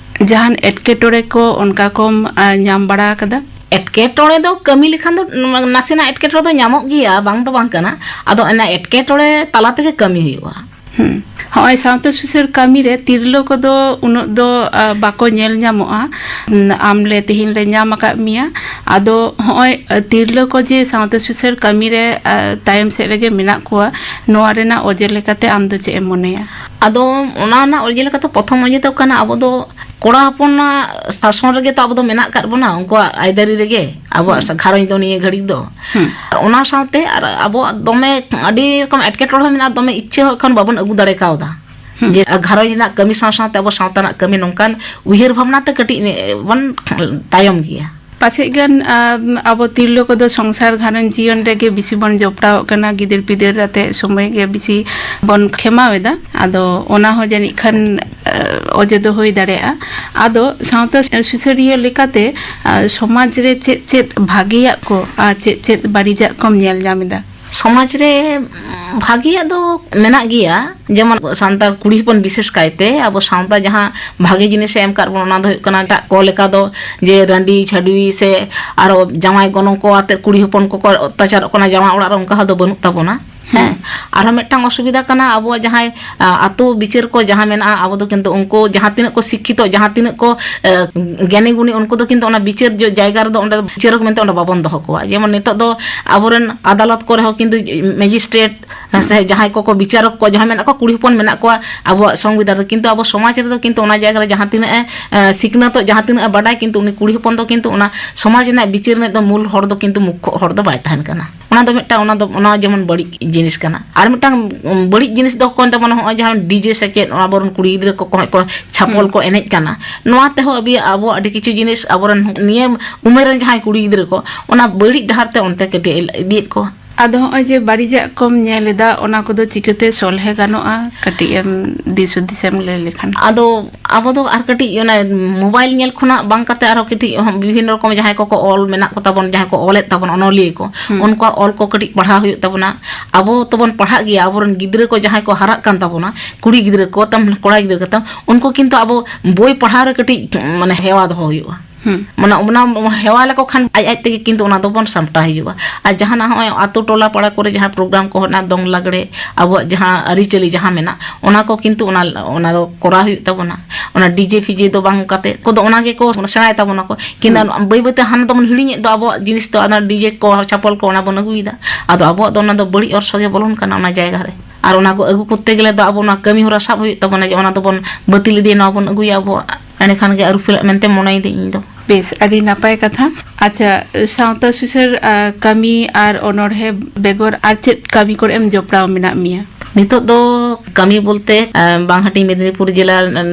ᱡᱟᱦᱟᱱ ᱮᱴᱠᱮᱴᱚᱬᱮ ᱠᱚ ᱚᱱᱠᱟ ᱠᱚᱢ, ᱟ, ᱧᱟᱢ ᱵᱟᱲᱟ ᱟᱠᱟᱫᱟ? ᱮᱴᱠᱮᱴᱚᱬᱮ ᱫᱚ ᱠᱟᱹᱢᱤ ᱞᱮᱠᱷᱟᱱ ᱫᱚ ᱱᱟᱥᱮᱱᱟᱜ ᱮᱴᱠᱮᱴᱚᱬᱮ ᱫᱚ ᱧᱟᱢᱚᱜ ᱜᱮᱭᱟ, ᱵᱟᱝ ᱫᱚ ᱵᱟᱝ ᱠᱟᱱᱟ᱾ ᱟᱫᱚ ᱚᱱᱟ ᱮᱴᱠᱮᱴᱚᱬᱮ ᱛᱟᱞᱟ ᱛᱮᱜᱮ ᱠᱟᱹᱢᱤ ᱦᱩᱭᱩᱜᱼᱟ᱾ ᱦᱩᱸ᱾ ᱦᱚᱸᱜᱼᱚᱭ ᱥᱟᱶᱛᱟ ᱥᱩᱥᱟᱹᱨ ᱠᱟᱹᱢᱤ ᱨᱮ ᱛᱤᱨᱞᱟᱹ ᱠᱚᱫᱚ ᱩᱱᱟᱹᱜ ᱫᱚ, ᱟ, ᱵᱟᱠᱚ ᱧᱮᱞ ᱧᱟᱢᱚᱜᱼᱟ᱾ ᱩᱸ, ᱟᱢ ᱞᱮ ᱛᱮᱦᱮᱧ ᱞᱮ ᱧᱟᱢ ᱟᱠᱟᱫ ᱢᱮᱭᱟ᱾ ᱟᱫᱚ ᱦᱚᱸᱜᱼᱚᱭ, ᱟ, ᱛᱤᱨᱞᱟᱹ ᱠᱚ ᱡᱮ ᱥᱟᱶᱛᱟ ᱥᱩᱥᱟᱹᱨ ᱠᱟᱹᱢᱤ ᱨᱮ, ᱟ, ᱛᱟᱭᱚᱢ ᱥᱮᱫ ᱨᱮᱜᱮ ᱢᱮᱱᱟᱜ ᱠᱚᱣᱟ, ᱱᱚᱣᱟ ᱨᱮᱱᱟᱜ ᱚᱡᱮ ᱞᱮᱠᱟᱛᱮ ᱟᱢ ᱫᱚ ᱪᱮᱫ ᱮᱢ ᱢᱚᱱᱮᱭᱟ? ᱟᱫᱚ ᱚᱱᱟ ᱨᱮᱱᱟᱜ ᱚᱡᱮ ᱞᱮᱠᱟᱛᱮ ᱯᱨᱚᱛᱷᱚᱢ ᱚᱡᱮ ᱫᱚ ᱠᱟᱱᱟ, ᱟᱵᱚ ᱫᱚ ᱠᱚᱲᱟ ᱦᱚᱯᱚᱱᱟᱜ ᱥᱟᱥᱚᱱ ᱨᱮᱜᱮ ᱛᱚ ᱟᱵᱚ ᱫᱚ ᱢᱮᱱᱟᱜ ᱟᱠᱟᱫ ᱵᱚᱱᱟ, ᱩᱱᱠᱩᱣᱟᱜ ᱟᱹᱭᱫᱟᱹᱨᱤ ᱨᱮᱜᱮ ᱟᱵᱚᱣᱟᱜ ᱦᱩᱸ᱾ ᱥᱟ-, ᱜᱷᱟᱨᱚᱸᱡᱽ ᱫᱚ ᱱᱤᱭᱟᱹ ᱜᱷᱟᱹᱲᱤᱡ ᱫᱚ᱾ ᱦᱩᱸ᱾ ᱟᱨ ᱚᱱᱟ ᱥᱟᱶᱛᱮ ᱟᱨ ᱟᱵᱚᱣᱟᱜ ᱫᱚᱢᱮ ᱟᱹᱰᱤ ᱨᱚᱠᱚᱢ ᱮᱴᱠᱮᱴᱚᱬᱮ ᱦᱚᱸ ᱢᱮᱱᱟᱜᱼᱟ, ᱫᱚᱢᱮ ᱤᱪᱪᱷᱟᱹ ᱦᱚᱸ ᱮᱠᱷᱚᱱ ᱵᱟᱵᱚᱱ ᱟᱹᱜᱩ ᱫᱟᱲᱮ ᱠᱟᱣᱫᱟ᱾ ᱦᱩᱸ᱾ ᱡᱮ ᱜᱷᱟᱨᱚᱸᱡᱽ ᱨᱮᱱᱟᱜ ᱠᱟᱹᱢᱤ ᱥᱟᱶ ᱥᱟᱶᱛᱮ ᱟᱵᱚ ᱥᱟᱶᱛᱟ ᱨᱮᱱᱟᱜ ᱠᱟᱹᱢᱤ ᱱᱚᱝᱠᱟᱱ ᱩᱭᱦᱟᱹᱨ ᱵᱷᱟᱵᱽᱱᱟ ᱛᱮ ᱠᱟᱹᱴᱤᱡ ᱱᱮ-, ᱵᱚᱱ ᱛᱟᱭᱚᱢ ᱜᱮᱭᱟ᱾ ᱯᱟᱪᱮᱫ ᱜᱟᱱ, ᱟᱢ, ᱟᱵᱚ ᱛᱤᱨᱞᱟᱹ ᱠᱚᱫᱚ ᱥᱚᱝᱥᱟᱨ ᱜᱷᱟᱨᱚᱸᱡᱽ ᱡᱤᱭᱚᱱ ᱨᱮᱜᱮ ᱵᱮᱥᱤ ᱵᱚᱱ ᱡᱚᱯᱲᱟᱣᱚᱜ ᱠᱟᱱᱟ, ᱜᱤᱫᱟᱹᱨ ᱯᱤᱫᱟᱹᱨ ᱟᱛᱮ ᱥᱚᱢᱚᱭ ᱜᱮ ᱵᱮᱥᱤ ᱵᱚᱱ ᱠᱷᱮᱢᱟᱣ ᱮᱫᱟ᱾ ᱟᱫᱚ ᱚᱱᱟ ᱦᱚᱸ ᱡᱟᱹᱱᱤᱡ ᱠᱷᱟᱱ, ᱮ, ᱚᱡᱮ ᱫᱚ ᱦᱩᱭ ᱫᱟᱲᱮᱭᱟᱜᱼᱟ᱾ ᱟᱫᱚ ᱥᱟᱶᱛᱟ ᱥᱩᱥᱟᱹᱨᱤᱭᱟᱹ ᱞᱮᱠᱟᱛᱮ, ᱟ, ᱥᱚᱢᱟᱡᱽ ᱨᱮ ᱪᱮᱫ ᱪᱮᱫ ᱵᱷᱟᱜᱮᱭᱟᱜ ᱠᱚ ᱟᱨ ᱪᱮᱫ ᱪᱮᱫ ᱵᱟᱹᱲᱤᱡᱟᱜ ᱠᱚᱢ ᱧᱮᱞ ᱧᱟᱢ ᱮᱫᱟ? ᱥᱚᱢᱟᱡᱽ ᱨᱮ, ᱩᱢ, ᱵᱷᱟᱜᱮᱭᱟᱜ ᱫᱚ ᱢᱮᱱᱟᱜ ᱜᱮᱭᱟ, ᱡᱮᱢᱚᱱ ᱥᱟᱱᱛᱟᱲ ᱠᱩᱲᱤ ᱦᱚᱯᱚᱱ ᱵᱤᱥᱮᱥ ᱠᱟᱭᱛᱮ ᱟᱵᱚ ᱥᱟᱶᱛᱟ ᱡᱟᱦᱟᱸ ᱵᱷᱟᱜᱮ ᱡᱤᱱᱤᱥᱮ ᱮᱢ ᱠᱟᱫ ᱵᱚᱱᱟ, ᱚᱱᱟ ᱫᱚ ᱦᱩᱭᱩᱜ ᱠᱟᱱᱟ ᱮᱴᱟᱜ ᱠᱚ ᱞᱮᱠᱟ ᱫᱚ ᱡᱮ ᱨᱟᱺᱰᱤ ᱪᱷᱟᱹᱰᱣᱤ ᱥᱮ ᱟᱨᱚ ᱡᱟᱶᱟᱭ ᱜᱚᱱᱚᱝ ᱠᱚ ᱟᱛᱮ ᱠᱩᱲᱤ ᱦᱚᱯᱚᱱ ᱠᱚᱠᱚ ᱚᱛᱛᱟᱪᱟᱨᱚᱜ ᱠᱟᱱᱟ ᱡᱟᱶᱟᱭ ᱚᱲᱟᱜ ᱨᱮ, ᱚᱱᱠᱟ ᱦᱚᱸ ᱫᱚ ᱵᱟᱹᱱᱩᱜ ᱛᱟᱵᱚᱱᱟ᱾ ᱦᱮᱸ᱾ ᱦᱩᱸ᱾ ᱟᱨᱦᱚᱸ ᱢᱤᱫᱴᱟᱝ ᱚᱥᱩᱵᱤᱫᱷᱟ ᱠᱟᱱᱟ, ᱟᱵᱚᱣᱟᱜ ᱡᱟᱦᱟᱸᱭ, ᱟ, ᱟᱛᱳ ᱵᱤᱪᱟᱹᱨ ᱠᱚ ᱡᱟᱦᱟᱸ ᱢᱮᱱᱟᱜᱼᱟ, ᱟᱵᱚ ᱫᱚ ᱠᱤᱱᱛᱩ ᱩᱱᱠᱩ ᱡᱟᱦᱟᱸ ᱛᱤᱱᱟᱹᱜ ᱠᱚ ᱥᱤᱠᱠᱷᱤᱛᱚ, ᱡᱟᱦᱟᱸ ᱛᱤᱱᱟᱹᱜ ᱠᱚ, ᱮ, ᱜᱮᱭᱟᱱᱤ ᱜᱩᱱᱤ, ᱩᱱᱠᱩ ᱫᱚ ᱠᱤᱱᱛᱩ ᱚᱱᱟ ᱵᱤᱪᱟᱹᱨ ᱡᱚ-, ᱡᱟᱭᱜᱟ ᱨᱮᱫᱚ ᱚᱸᱰᱮ ᱵᱤᱪᱟᱹᱨᱚᱠ ᱢᱮᱱᱛᱮ ᱚᱸᱰᱮ ᱵᱟᱵᱚᱱ ᱫᱚᱦᱚ ᱠᱚᱣᱟ᱾ ᱡᱮᱢᱚᱱ ᱱᱤᱛᱚᱜ ᱫᱚ ᱟᱵᱚᱨᱮᱱ ᱟᱫᱟᱞᱚᱛ ᱠᱚᱨᱮ ᱦᱚᱸ ᱠᱤᱱᱛᱩ ᱢᱮᱡᱤᱥᱴᱨᱮᱴ ᱥᱮ ᱡᱟᱦᱟᱸᱭ ᱠᱚᱠᱚ ᱵᱤᱪᱟᱨᱚᱠ ᱠᱚ ᱡᱟᱦᱟᱸᱭ ᱢᱮᱱᱟᱜ ᱠᱚᱣᱟ, ᱠᱩᱲᱤ ᱦᱚᱯᱚᱱ ᱢᱮᱱᱟᱜ ᱠᱚᱣᱟ ᱟᱵᱚᱣᱟᱜ ᱥᱚᱝᱵᱤᱫᱷᱟᱱ ᱨᱮ, ᱠᱤᱱᱛᱩ ᱟᱵᱚ ᱥᱚᱢᱟᱡᱽ ᱨᱮᱫᱚ ᱠᱤᱱᱛᱩ ᱚᱱᱟ ᱡᱟᱭᱜᱟ ᱨᱮ ᱡᱟᱦᱟᱸ ᱛᱤᱱᱟᱹᱜ ᱮ, ᱮ, ᱥᱤᱠᱷᱱᱟᱹᱛᱚᱜ, ᱡᱟᱦᱟᱸ ᱛᱤᱱᱟᱹᱜ ᱮ ᱵᱟᱰᱟᱭ, ᱠᱤᱱᱛᱩ ᱩᱱᱤ ᱠᱩᱲᱤ ᱦᱚᱯᱚᱱ ᱫᱚ ᱠᱤᱱᱛᱩ ᱚᱱᱟ ᱥᱚᱢᱟᱡᱽ ᱨᱮᱱᱟᱜ ᱵᱤᱪᱟᱹᱨ ᱨᱤᱱᱤᱡ ᱫᱚ ᱢᱩᱞ ᱦᱚᱲ ᱫᱚ ᱠᱤᱱᱛᱩ ᱢᱩᱠᱠᱷᱚ ᱦᱚᱲ ᱫᱚ ᱵᱟᱭ ᱛᱟᱦᱮᱱ ᱠᱟᱱᱟ᱾ ᱚᱱᱟ ᱫᱚ ᱢᱤᱫᱴᱟᱝ, ᱚᱱᱟ ᱫᱚ, ᱚᱱᱟ ᱡᱮᱢᱚᱱ ᱵᱟᱹᱲᱤᱡ ᱡᱤᱱᱤᱥ ᱠᱟᱱᱟ᱾ ᱟᱨ ᱢᱤᱫᱴᱟᱝ, ᱩᱢ, ᱵᱟᱹᱲᱤᱡ ᱡᱤᱱᱤᱥ ᱫᱚ ᱠᱟᱱ ᱛᱟᱵᱚᱱᱟ ᱱᱚᱜᱼᱚᱭ ᱡᱟᱦᱟᱸ ᱰᱤᱡᱮ ᱥᱮ ᱪᱮᱫ, ᱚᱱᱟ ᱟᱵᱚᱨᱮᱱ ᱠᱩᱲᱤ ᱜᱤᱫᱽᱨᱟᱹ ᱠᱚ ᱦᱚᱸᱜᱼᱚᱭ ᱠᱚ ᱪᱷᱟᱯᱚᱞ ᱦᱩᱸ᱾ ᱠᱚ ᱮᱱᱮᱡ ᱠᱟᱱᱟ, ᱱᱚᱣᱟ ᱛᱮᱦᱚᱸ ᱟᱵᱤ-, ᱟᱵᱚ ᱟᱹᱰᱤ ᱠᱤᱪᱷᱩ ᱡᱤᱱᱤᱥ ᱟᱵᱚᱨᱮᱱ ᱱᱤᱭᱟᱹ ᱩᱢᱮᱨ ᱨᱮᱱ ᱡᱟᱦᱟᱸᱭ ᱠᱩᱲᱤ ᱜᱤᱫᱽᱨᱟᱹ ᱠᱚ ᱚᱱᱟ ᱵᱟᱹᱲᱤᱡ ᱰᱟᱦᱟᱨ ᱛᱮ ᱚᱱᱛᱮ ᱠᱟᱹᱴᱤᱡ ᱤᱫᱤᱭᱮᱫ ᱠᱚᱣᱟ᱾ ᱟᱫᱚ ᱦᱚᱸᱜᱼᱚᱭ ᱡᱮ ᱵᱟᱹᱲᱤᱡᱟᱜ ᱠᱚᱢ ᱧᱮᱞ ᱮᱫᱟ, ᱚᱱᱟ ᱠᱚᱫᱚ ᱪᱤᱠᱟᱹᱛᱮ ᱥᱚᱞᱦᱮ ᱜᱟᱱᱚᱜᱼᱟ? ᱠᱟᱹᱴᱤᱡ ᱮᱢ ᱫᱤᱥ ᱦᱩᱫᱤᱥ ᱮᱢ ᱞᱟᱹᱭ ᱞᱮᱠᱷᱟᱱ᱾ ᱟᱫᱚ ᱟᱵᱚ ᱫᱚ ᱟᱨ ᱠᱟᱹᱴᱤᱡ ᱚᱱᱟ ᱢᱳᱵᱟᱭᱤᱞ ᱧᱮᱞ ᱠᱷᱚᱱᱟᱜ ᱵᱟᱝ ᱠᱟᱛᱮ ᱟᱨᱦᱚᱸ ᱠᱟᱹᱴᱤᱡ ᱵᱤᱵᱷᱤᱱᱱᱚ ᱨᱚᱠᱚᱢ ᱡᱟᱦᱟᱸᱭ ᱠᱚᱠᱚ ᱚᱞ ᱢᱮᱱᱟᱜ ᱠᱚ ᱛᱟᱵᱚᱱ, ᱡᱟᱦᱟᱸᱭ ᱠᱚ ᱚᱞᱮᱫ ᱛᱟᱵᱚᱱ ᱚᱱᱚᱞᱤᱭᱟᱹ ᱠᱚ, ᱦᱩᱸ᱾ ᱩᱱᱠᱩᱣᱟᱜ ᱚᱞ ᱠᱚ ᱠᱟᱹᱴᱤᱡ ᱯᱟᱲᱦᱟᱣ ᱦᱩᱭᱩᱜ ᱛᱟᱵᱚᱱᱟ᱾ ᱟᱵᱚ ᱛᱚᱵᱚᱱ ᱯᱟᱲᱦᱟᱜ ᱜᱮᱭᱟ, ᱟᱵᱚᱨᱮᱱ ᱜᱤᱫᱽᱨᱟᱹ ᱠᱚ ᱡᱟᱦᱟᱸᱭ ᱠᱚ ᱦᱟᱨᱟᱜ ᱠᱟᱱ ᱛᱟᱵᱚᱱᱟ, ᱠᱩᱲᱤ ᱜᱤᱫᱽᱨᱟᱹ ᱠᱚ ᱛᱟᱢ, ᱠᱚᱲᱟ ᱜᱤᱫᱽᱨᱟᱹ ᱠᱚ ᱛᱟᱢ, ᱩᱱᱠᱩ ᱠᱤᱱᱛᱩ ᱟᱵᱚ ᱵᱳᱭ ᱯᱟᱲᱦᱟᱣ ᱨᱮ ᱠᱟᱹᱴᱤᱡ ᱢᱟᱱᱮ ᱦᱮᱣᱟ ᱫᱚᱦᱚ ᱦᱩᱭᱩᱜᱼᱟ᱾ ᱦᱩᱸ᱾ ᱚᱱᱟ, ᱚᱱᱟ ᱦᱮᱣᱟ ᱞᱮᱠᱚ ᱠᱷᱟᱱ ᱟᱡ ᱟᱡ ᱛᱮᱜᱮ ᱠᱤᱱᱛᱩ ᱚᱱᱟ ᱫᱚᱵᱚᱱ ᱥᱟᱢᱴᱟᱣ ᱦᱤᱡᱩᱜᱼᱟ᱾ ᱟᱨ ᱡᱟᱦᱟᱱᱟᱜ ᱦᱚᱸᱜᱼᱚᱭ ᱟᱛᱳ ᱴᱚᱞᱟ ᱯᱟᱲᱟ ᱠᱚᱨᱮ ᱡᱟᱦᱟᱸ ᱯᱨᱳᱜᱨᱟᱢ ᱠᱚ ᱦᱮᱱᱟᱜᱼᱟ, ᱫᱚᱝ ᱞᱟᱜᱽᱲᱮ, ᱟᱵᱚᱣᱟᱜ ᱡᱟᱦᱟᱸ ᱟᱹᱨᱤᱪᱟᱹᱞᱤ ᱡᱟᱦᱟᱸ ᱢᱮᱱᱟᱜ, ᱚᱱᱟ ᱠᱚ ᱠᱤᱱᱛᱩ ᱚᱱᱟ, ᱚᱱᱟ ᱫᱚ ᱠᱚᱨᱟᱣ ᱦᱩᱭᱩᱜ ᱛᱟᱵᱚᱱᱟ᱾ ᱚᱱᱟ ᱰᱤᱡᱮ ᱯᱷᱤᱡᱮ ᱫᱚ ᱵᱟᱝ ᱠᱟᱛᱮ ᱠᱚᱫᱚ ᱚᱱᱟ ᱜᱮᱠᱚ ᱥᱮᱬᱟᱭ ᱛᱟᱵᱚᱱᱟ ᱠᱚ᱾ ᱠᱤᱱᱛᱩ ᱦᱩᱸ᱾ ᱵᱟᱹᱭ ᱵᱟᱹᱭ ᱛᱮ ᱦᱟᱱᱟ ᱫᱚᱵᱚᱱ ᱦᱤᱲᱤᱧᱮᱫ ᱫᱚ ᱟᱵᱚᱣᱟᱜ ᱡᱤᱱᱤᱥ ᱫᱚ, ᱚᱱᱟ ᱰᱤᱡᱮ ᱠᱚ, ᱪᱷᱟᱯᱚᱞ ᱠᱚ, ᱚᱱᱟ ᱵᱚᱱ ᱟᱹᱜᱩᱭᱮᱫᱟ᱾ ᱟᱫᱚ ᱟᱵᱚᱣᱟᱜ ᱫᱚ ᱚᱱᱟ ᱫᱚ ᱵᱟᱹᱲᱤᱡ ᱚᱨᱥᱚᱝ ᱜᱮ ᱵᱚᱞᱚᱱ ᱠᱟᱱᱟ ᱚᱱᱟ ᱡᱟᱭᱜᱟ ᱨᱮ᱾ ᱟᱨ ᱚᱱᱟ ᱠᱚ ᱟᱹᱜᱩ ᱠᱚᱨᱛᱮ ᱜᱮᱞᱮ ᱫᱚ ᱟᱵᱚ ᱱᱚᱣᱟ ᱠᱟᱹᱢᱤ ᱦᱚᱨᱟ ᱥᱟᱵ ᱦᱩᱭᱩᱜ ᱛᱟᱵᱚᱱᱟ ᱡᱮ ᱚᱱᱟ ᱫᱚᱵᱚᱱ ᱵᱟᱹᱛᱤᱞ ᱤᱫᱤᱭᱟ, ᱱᱚᱣᱟ ᱵᱚᱱ ᱟᱹᱜᱩᱭᱟ ᱟᱵᱚᱣᱟᱜ᱾ ᱮᱸᱰᱮᱠᱷᱟᱱ ᱜᱮ ᱟᱹᱨᱩ ᱯᱷᱮᱨᱟᱜ ᱢᱮᱱᱛᱮ ᱢᱚᱱᱮᱭᱮᱫᱟᱹᱧ ᱤᱧ ᱫᱚ᱾ ᱵᱮᱥ, ᱟᱹᱰᱤ ᱱᱟᱯᱟᱭ ᱠᱟᱛᱷᱟ᱾ ᱟᱪᱪᱷᱟ, ᱥᱟᱶᱛᱟ ᱥᱩᱥᱟᱹᱨ, ᱟ, ᱠᱟᱹᱢᱤ ᱟᱨ ᱚᱱᱚᱬᱦᱮ ᱵᱮᱜᱚᱨ ᱟᱨ ᱪᱮᱫ ᱠᱟᱹᱢᱤ ᱠᱚᱨᱮ ᱮᱢ ᱡᱚᱯᱲᱟᱣ ᱢᱮᱱᱟᱜ ᱢᱮᱭᱟ? ᱱᱤᱛᱚᱜ ᱫᱚ ᱠᱟᱹᱢᱤ ᱵᱚᱞᱛᱮ, ᱟ, ᱵᱟᱝᱦᱟᱴᱤᱧ ᱢᱮᱫᱽᱱᱤᱯᱩᱨ ᱡᱮᱞᱟ, ᱟ,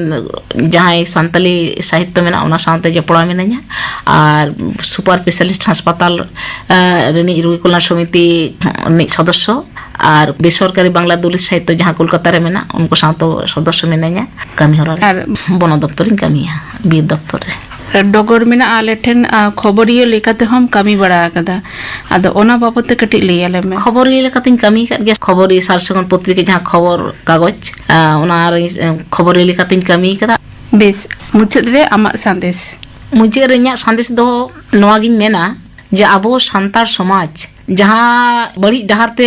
ᱡᱟᱦᱟᱸᱭ ᱥᱟᱱᱛᱟᱞᱤ ᱥᱟᱦᱤᱛᱛᱚ ᱢᱮᱱᱟᱜ, ᱚᱱᱟ ᱥᱟᱶᱛᱮ ᱡᱚᱯᱲᱟᱣ ᱢᱤᱱᱟᱹᱧᱟ᱾ ᱟᱨ ᱥᱩᱯᱟᱨ ᱥᱯᱮᱥᱟᱞᱤᱥᱴ ᱦᱟᱥᱯᱟᱛᱟᱞ, ᱟ, ᱨᱤᱱᱤᱡ ᱨᱩᱜᱤ ᱠᱚᱞᱭᱟᱱ ᱥᱚᱢᱤᱛᱤ ᱨᱤᱱᱤᱡ ᱥᱚᱫᱚᱥᱥᱚ, ᱟᱨ ᱵᱮᱥᱚᱨᱠᱟᱨᱤ ᱵᱟᱝᱞᱟ ᱫᱚᱞᱤᱛ ᱥᱟᱦᱤᱛᱛᱚ ᱡᱟᱦᱟᱸ ᱠᱳᱞᱠᱟᱛᱟ ᱨᱮ ᱢᱮᱱᱟᱜ, ᱩᱱᱠᱩ ᱥᱟᱶᱛᱮ ᱥᱚᱫᱚᱥᱥᱚ ᱢᱤᱱᱟᱹᱧᱟ ᱠᱟᱹᱢᱤ ᱦᱚᱨᱟ ᱨᱮ᱾ ᱟᱨ ᱵᱚᱱᱚ ᱫᱚᱯᱛᱚᱨᱤᱧ ᱠᱟᱹᱢᱤᱭᱟ, ᱵᱤᱨ ᱫᱚᱯᱛᱚᱨ ᱨᱮ᱾ ᱰᱚᱜᱚᱨ ᱢᱮᱱᱟᱜᱼᱟ ᱟᱞᱮ ᱴᱷᱮᱱ, ᱟ, ᱠᱷᱚᱵᱚᱨᱤᱭᱟᱹ ᱞᱮᱠᱟ ᱛᱮᱦᱚᱸᱢ ᱠᱟᱹᱢᱤ ᱵᱟᱲᱟ ᱟᱠᱟᱫᱟ, ᱟᱫᱚ ᱚᱱᱟ ᱵᱟᱵᱚᱫ ᱛᱮ ᱠᱟᱹᱴᱤᱡ ᱞᱟᱹᱭ ᱟᱞᱮ ᱢᱮ᱾ ᱠᱷᱚᱵᱚᱨᱤᱭᱟᱹ ᱞᱮᱠᱟᱛᱤᱧ ᱠᱟᱹᱢᱤ ᱟᱠᱟᱫ ᱜᱮᱭᱟ, ᱠᱷᱚᱵᱚᱨᱤᱭᱟᱹ ᱥᱟᱨ ᱥᱟᱹᱜᱩᱱ ᱯᱚᱛᱨᱤᱠᱟ ᱡᱟᱦᱟᱸ ᱠᱷᱚᱵᱚᱨ ᱠᱟᱜᱚᱡᱽ, ᱟ, ᱚᱱᱟ ᱨᱮ, ᱮ, ᱠᱷᱚᱵᱚᱨᱤᱭᱟᱹ ᱞᱮᱠᱟᱛᱤᱧ ᱠᱟᱹᱢᱤ ᱟᱠᱟᱫᱟ᱾ ᱵᱮᱥ, ᱢᱩᱪᱟᱹᱫ ᱨᱮ ᱟᱢᱟᱜ ᱥᱟᱸᱫᱮᱥ᱾ ᱢᱩᱪᱟᱹᱫ ᱨᱮ ᱤᱧᱟᱹᱜ ᱥᱟᱸᱫᱮᱥ ᱫᱚ ᱱᱚᱣᱟᱜᱤᱧ ᱢᱮᱱᱟ ᱡᱮ ᱟᱵᱚ ᱥᱟᱱᱛᱟᱲ ᱥᱚᱢᱟᱡᱽ ᱡᱟᱦᱟᱸ ᱵᱟᱹᱲᱤᱡ ᱰᱟᱦᱟᱨ ᱛᱮ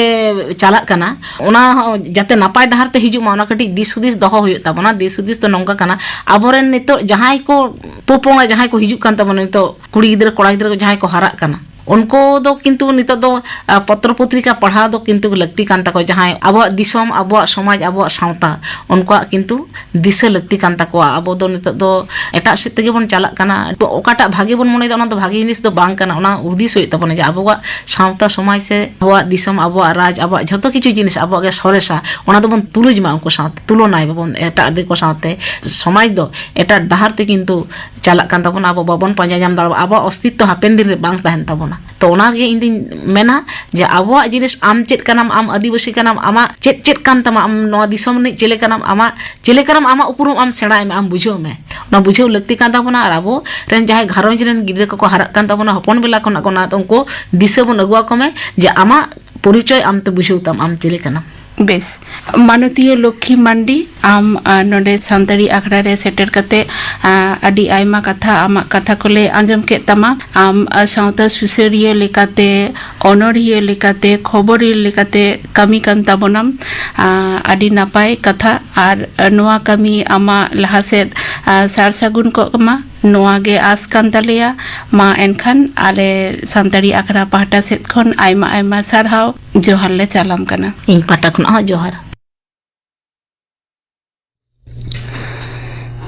ᱪᱟᱞᱟᱜ ᱠᱟᱱᱟ, ᱚᱱᱟ ᱦᱚᱸ ᱡᱟᱛᱮ ᱱᱟᱯᱟᱭ ᱰᱟᱦᱟᱨ ᱛᱮ ᱦᱤᱡᱩᱜ ᱢᱟ, ᱚᱱᱟ ᱠᱟᱹᱴᱤᱡ ᱫᱤᱥ ᱦᱩᱫᱤᱥ ᱫᱚᱦᱚ ᱦᱩᱭᱩᱜ ᱛᱟᱵᱚᱱᱟ᱾ ᱫᱤᱥ ᱦᱩᱫᱤᱥ ᱫᱚ ᱱᱚᱝᱠᱟ ᱠᱟᱱᱟ, ᱟᱵᱚᱨᱮᱱ ᱱᱤᱛᱚᱜ ᱡᱟᱦᱟᱸᱭ ᱠᱚ ᱯᱚᱯᱚᱝᱲᱟ ᱡᱟᱦᱟᱸᱭ ᱠᱚ ᱦᱤᱡᱩᱜ ᱠᱟᱱ ᱛᱟᱵᱚᱱᱟ, ᱱᱤᱛᱚᱜ ᱠᱩᱲᱤ ᱜᱤᱫᱽᱨᱟᱹ ᱠᱚᱲᱟ ᱜᱤᱫᱽᱨᱟᱹ ᱠᱚ ᱡᱟᱦᱟᱸᱭ ᱠᱚ ᱦᱟᱨᱟᱜ ᱠᱟᱱᱟ, ᱩᱱᱠᱩ ᱫᱚ ᱠᱤᱱᱛᱩ ᱱᱤᱛᱚᱜ ᱫᱚ, ᱟ, ᱯᱚᱛᱨᱚ ᱯᱚᱛᱨᱤᱠᱟ ᱯᱟᱲᱦᱟᱣ ᱫᱚ ᱠᱤᱱᱛᱩ ᱞᱟᱹᱠᱛᱤ ᱠᱟᱱ ᱛᱟᱠᱚᱣᱟ, ᱡᱟᱦᱟᱸᱭ ᱟᱵᱚᱣᱟᱜ ᱫᱤᱥᱚᱢ, ᱟᱵᱚᱣᱟᱜ ᱥᱚᱢᱟᱡᱽ, ᱟᱵᱚᱣᱟᱜ ᱥᱟᱶᱛᱟ, ᱩᱱᱠᱩᱣᱟᱜ ᱠᱤᱱᱛᱩ ᱫᱤᱥᱟᱹ ᱞᱟᱹᱠᱛᱤ ᱠᱟᱱ ᱛᱟᱠᱚᱣᱟ᱾ ᱟᱵᱚ ᱫᱚ ᱱᱤᱛᱚᱜ ᱫᱚ ᱮᱴᱟᱜ ᱥᱮᱫ ᱛᱮᱜᱮ ᱵᱚᱱ ᱪᱟᱞᱟᱜ ᱠᱟᱱᱟ᱾ ᱚᱠᱟᱴᱟᱜ ᱵᱷᱟᱜᱮ ᱵᱚᱱ ᱢᱚᱱᱮᱭᱮᱫᱟ, ᱚᱱᱟ ᱫᱚ ᱵᱷᱟᱜᱮ ᱡᱤᱱᱤᱥ ᱫᱚ ᱵᱟᱝ ᱠᱟᱱᱟ᱾ ᱚᱱᱟ ᱦᱩᱫᱤᱥ ᱦᱩᱭᱩᱜ ᱛᱟᱵᱚᱱᱟ ᱡᱮ ᱟᱵᱚᱣᱟᱜ ᱥᱟᱶᱛᱟ ᱥᱚᱢᱟᱡᱽ ᱥᱮ ᱟᱵᱚᱣᱟᱜ ᱫᱤᱥᱚᱢ, ᱟᱵᱚᱣᱟᱜ ᱨᱟᱡᱽ, ᱟᱵᱚᱣᱟᱜ ᱡᱷᱚᱛᱚ ᱠᱤᱪᱷᱩ ᱡᱤᱱᱤᱥ ᱟᱵᱚᱣᱟᱜ ᱜᱮ ᱥᱚᱨᱮᱥᱟ, ᱚᱱᱟ ᱫᱚᱵᱚᱱ ᱛᱩᱞᱩᱡ ᱢᱟ ᱩᱱᱠᱩ ᱥᱟᱶᱛᱮ, ᱛᱩᱞᱚᱱᱟᱭ ᱢᱟᱵᱚᱱ ᱮᱴᱟᱜ ᱫᱤᱠᱩ ᱥᱟᱶᱛᱮ᱾ ᱥᱚᱢᱟᱡᱽ ᱫᱚ ᱮᱴᱟᱜ ᱰᱟᱦᱟᱨ ᱛᱮ ᱠᱤᱱᱛᱩ ᱪᱟᱞᱟᱜ ᱠᱟᱱ ᱛᱟᱵᱚᱱᱟ, ᱟᱵᱚ ᱵᱟᱵᱚᱱ ᱯᱟᱸᱡᱟ ᱧᱟᱢ ᱫᱟᱲᱮᱭᱟᱜᱼᱟ, ᱟᱵᱚᱣᱟᱜ ᱚᱥᱛᱤᱛᱛᱚ ᱦᱟᱯᱮᱱ ᱫᱤᱱ ᱨᱮ ᱵᱟᱝ ᱛᱟᱦᱮᱱ ᱛᱟᱵᱚᱱᱟ᱾ ᱛᱚ ᱚᱱᱟᱜᱮ ᱤᱧ ᱫᱩᱧ ᱢᱮᱱᱟ ᱡᱮ ᱟᱵᱚᱣᱟᱜ ᱡᱤᱱᱤᱥ, ᱟᱢ ᱪᱮᱫ ᱠᱟᱱᱟᱢ, ᱟᱢ ᱟᱹᱫᱤᱵᱟᱹᱥᱤ ᱠᱟᱱᱟᱢ, ᱟᱢᱟᱜ ᱪᱮᱫ ᱪᱮᱫ ᱠᱟᱱ ᱛᱟᱢᱟ, ᱟᱢ ᱱᱚᱣᱟ ᱫᱤᱥᱚᱢ ᱨᱤᱱᱤᱡ ᱪᱮᱞᱮ ᱠᱟᱱᱟᱢ, ᱟᱢᱟᱜ ᱪᱮᱞᱮ ᱠᱟᱱᱟᱢ, ᱟᱢᱟᱜ ᱩᱯᱨᱩᱢ ᱟᱢ ᱥᱮᱬᱟᱭ ᱢᱮ, ᱟᱢ ᱵᱩᱡᱷᱟᱹᱣ ᱢᱮ᱾ ᱚᱱᱟ ᱵᱩᱡᱷᱟᱹᱣ ᱞᱟᱹᱠᱛᱤ ᱠᱟᱱ ᱛᱟᱵᱚᱱᱟ᱾ ᱟᱨ ᱟᱵᱚ ᱨᱮᱱ ᱡᱟᱦᱟᱸᱭ ᱜᱷᱟᱨᱚᱸᱡᱽ ᱨᱮᱱ ᱜᱤᱫᱽᱨᱟᱹ ᱠᱚᱠᱚ ᱦᱟᱨᱟᱜ ᱠᱟᱱ ᱛᱟᱵᱚᱱᱟ, ᱦᱚᱯᱚᱱ ᱵᱮᱞᱟ ᱠᱷᱚᱱᱟᱜ ᱠᱚ, ᱚᱱᱟ ᱩᱱᱠᱩ ᱫᱤᱥᱟᱹ ᱵᱚᱱ ᱟᱹᱜᱩ ᱟᱠᱚ ᱢᱮ ᱡᱮ ᱟᱢᱟᱜ ᱯᱚᱨᱤᱪᱚᱭ ᱟᱢ ᱛᱮ ᱵᱩᱡᱷᱟᱹᱣ ᱛᱟᱢ, ᱟᱢ ᱪᱮᱞᱮ ᱠᱟᱱᱟᱢ᱾ ᱵᱮᱥ, ᱢᱟᱱᱚᱛᱤᱭᱟᱹ ᱞᱚᱠᱠᱷᱤ ᱢᱟᱱᱰᱤ, ᱟᱢ, ᱟ, ᱱᱚᱰᱮ ᱥᱟᱱᱛᱟᱲᱤ ᱟᱠᱷᱲᱟ ᱨᱮ ᱥᱮᱴᱮᱨ ᱠᱟᱛᱮ, ᱟ, ᱟᱹᱰᱤ ᱟᱭᱢᱟ ᱠᱟᱛᱷᱟ, ᱟᱢᱟᱜ ᱠᱟᱛᱷᱟ ᱠᱚᱞᱮ ᱟᱸᱡᱚᱢ ᱠᱮᱫ ᱛᱟᱢᱟ᱾ ᱟᱢ, ᱟ, ᱥᱟᱶᱛᱟ ᱥᱩᱥᱟᱹᱨᱤᱭᱟᱹ ᱞᱮᱠᱟᱛᱮ, ᱚᱱᱚᱲᱦᱤᱭᱟᱹ ᱞᱮᱠᱟᱛᱮ, ᱠᱷᱚᱵᱚᱨᱤᱭᱟᱹ ᱞᱮᱠᱟᱛᱮ ᱠᱟᱹᱢᱤ ᱠᱟᱱ ᱛᱟᱵᱚᱱᱟᱢ᱾ ᱟ, ᱟᱹᱰᱤ ᱱᱟᱯᱟᱭ ᱠᱟᱛᱷᱟ, ᱟᱨ ᱱᱚᱣᱟ ᱠᱟᱹᱢᱤ ᱟᱢᱟᱜ ᱞᱟᱦᱟ ᱥᱮᱫ, ᱟ, ᱥᱟᱨ ᱥᱟᱹᱜᱩᱱ ᱠᱚᱜ ᱢᱟ, ᱱᱚᱣᱟ ᱜᱮ ᱟᱸᱥ ᱠᱟᱱ ᱛᱟᱞᱮᱭᱟ᱾ ᱢᱟ ᱮᱱᱠᱷᱟᱱ ᱟᱞᱮ ᱥᱟᱱᱛᱟᱲᱤ ᱟᱠᱷᱲᱟ ᱯᱟᱦᱴᱟ ᱥᱮᱫ ᱠᱷᱚᱱ ᱟᱭᱢᱟ ᱟᱭᱢᱟ ᱥᱟᱨᱦᱟᱣ, ᱡᱚᱦᱟᱨ ᱞᱮ ᱪᱟᱞᱟᱢ ᱠᱟᱱᱟ᱾ ᱤᱧ ᱯᱟᱦᱴᱟ ᱠᱷᱚᱱᱟᱜ ᱦᱚᱸ ᱡᱚᱦᱟᱨ᱾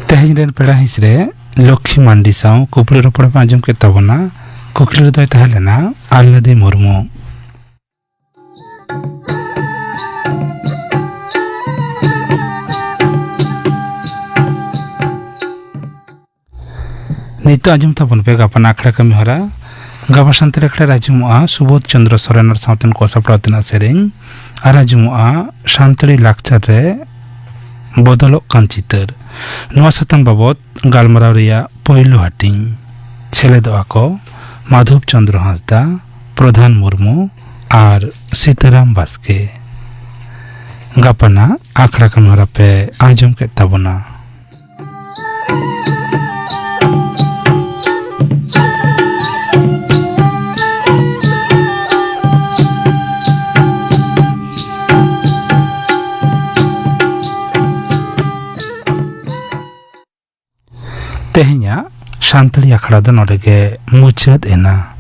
ᱛᱮᱦᱮᱧ ᱨᱮᱱ ᱯᱮᱲᱟ ᱦᱤᱸᱥ ᱨᱮ ᱞᱚᱠᱠᱷᱤ ᱢᱟᱱᱰᱤ ᱥᱟᱶ ᱠᱩᱠᱞᱤ ᱨᱚᱯᱚᱲ ᱯᱮ ᱟᱸᱡᱚᱢ ᱠᱮᱫ ᱛᱟᱵᱚᱱᱟ᱾ ᱠᱩᱠᱞᱤ ᱨᱮᱫᱚᱭ ᱛᱟᱦᱮᱸ ᱞᱮᱱᱟ ᱟᱞᱞᱟᱫᱤ ᱢᱩᱨᱢᱩ᱾ ᱱᱤᱛᱚᱜ ᱟᱸᱡᱚᱢ ᱛᱟᱵᱚᱱ ᱯᱮ ᱜᱟᱯᱟᱱ ᱟᱠᱷᱲᱟ ᱠᱟᱹᱢᱤ ᱦᱚᱨᱟ᱾ ᱜᱟᱯᱟ ᱥᱟᱱᱛᱟᱲᱤ ᱟᱠᱷᱲᱟ ᱨᱮ ᱟᱸᱡᱚᱢᱚᱜᱼᱟ ᱥᱩᱵᱳᱫᱷ ᱪᱚᱸᱫᱽᱨᱚ ᱥᱚᱨᱮᱱ ᱟᱨ ᱥᱟᱶᱛᱮᱱ ᱠᱚ ᱥᱟᱯᱲᱟᱣ ᱛᱮᱱᱟᱜ ᱥᱮᱨᱮᱧ, ᱟᱨ ᱟᱸᱡᱚᱢᱚᱜᱼᱟ ᱥᱟᱱᱛᱟᱲᱤ ᱞᱟᱠᱪᱟᱨ ᱨᱮ ᱵᱚᱫᱚᱞᱚᱜ ᱠᱟᱱ ᱪᱤᱛᱟᱹᱨ᱾ ᱱᱚᱣᱟ ᱥᱟᱛᱟᱢ ᱵᱟᱵᱚᱛ ᱜᱟᱞᱢᱟᱨᱟᱣ ᱨᱮᱭᱟᱜ ᱯᱳᱭᱞᱳ ᱦᱟᱹᱴᱤᱧ᱾ ᱥᱮᱞᱮᱫᱚᱜᱼᱟ ᱠᱚ ᱢᱟᱫᱷᱚᱵ ᱪᱚᱸᱫᱽᱨᱚ ᱦᱟᱸᱥᱫᱟ, ᱯᱨᱚᱫᱷᱟᱱ ᱢᱩᱨᱢᱩ ᱟᱨ ᱥᱤᱛᱟᱨᱟᱢ ᱵᱟᱥᱠᱮ᱾ ᱜᱟᱯᱟᱱᱟᱜ ᱟᱠᱷᱲᱟ ᱠᱟᱹᱢᱤ ᱦᱚᱨᱟ ᱯᱮ ᱟᱸᱡᱚᱢ ᱠᱮᱫ ᱛᱟᱵᱚᱱᱟ᱾ ᱛᱮᱦᱮᱧᱟᱜ ᱥᱟᱱᱛᱟᱲᱤ ᱟᱠᱷᱲᱟ ᱫᱚ ᱱᱚᱰᱮ ᱜᱮ ᱢᱩᱪᱟᱹᱫ ᱮᱱᱟ᱾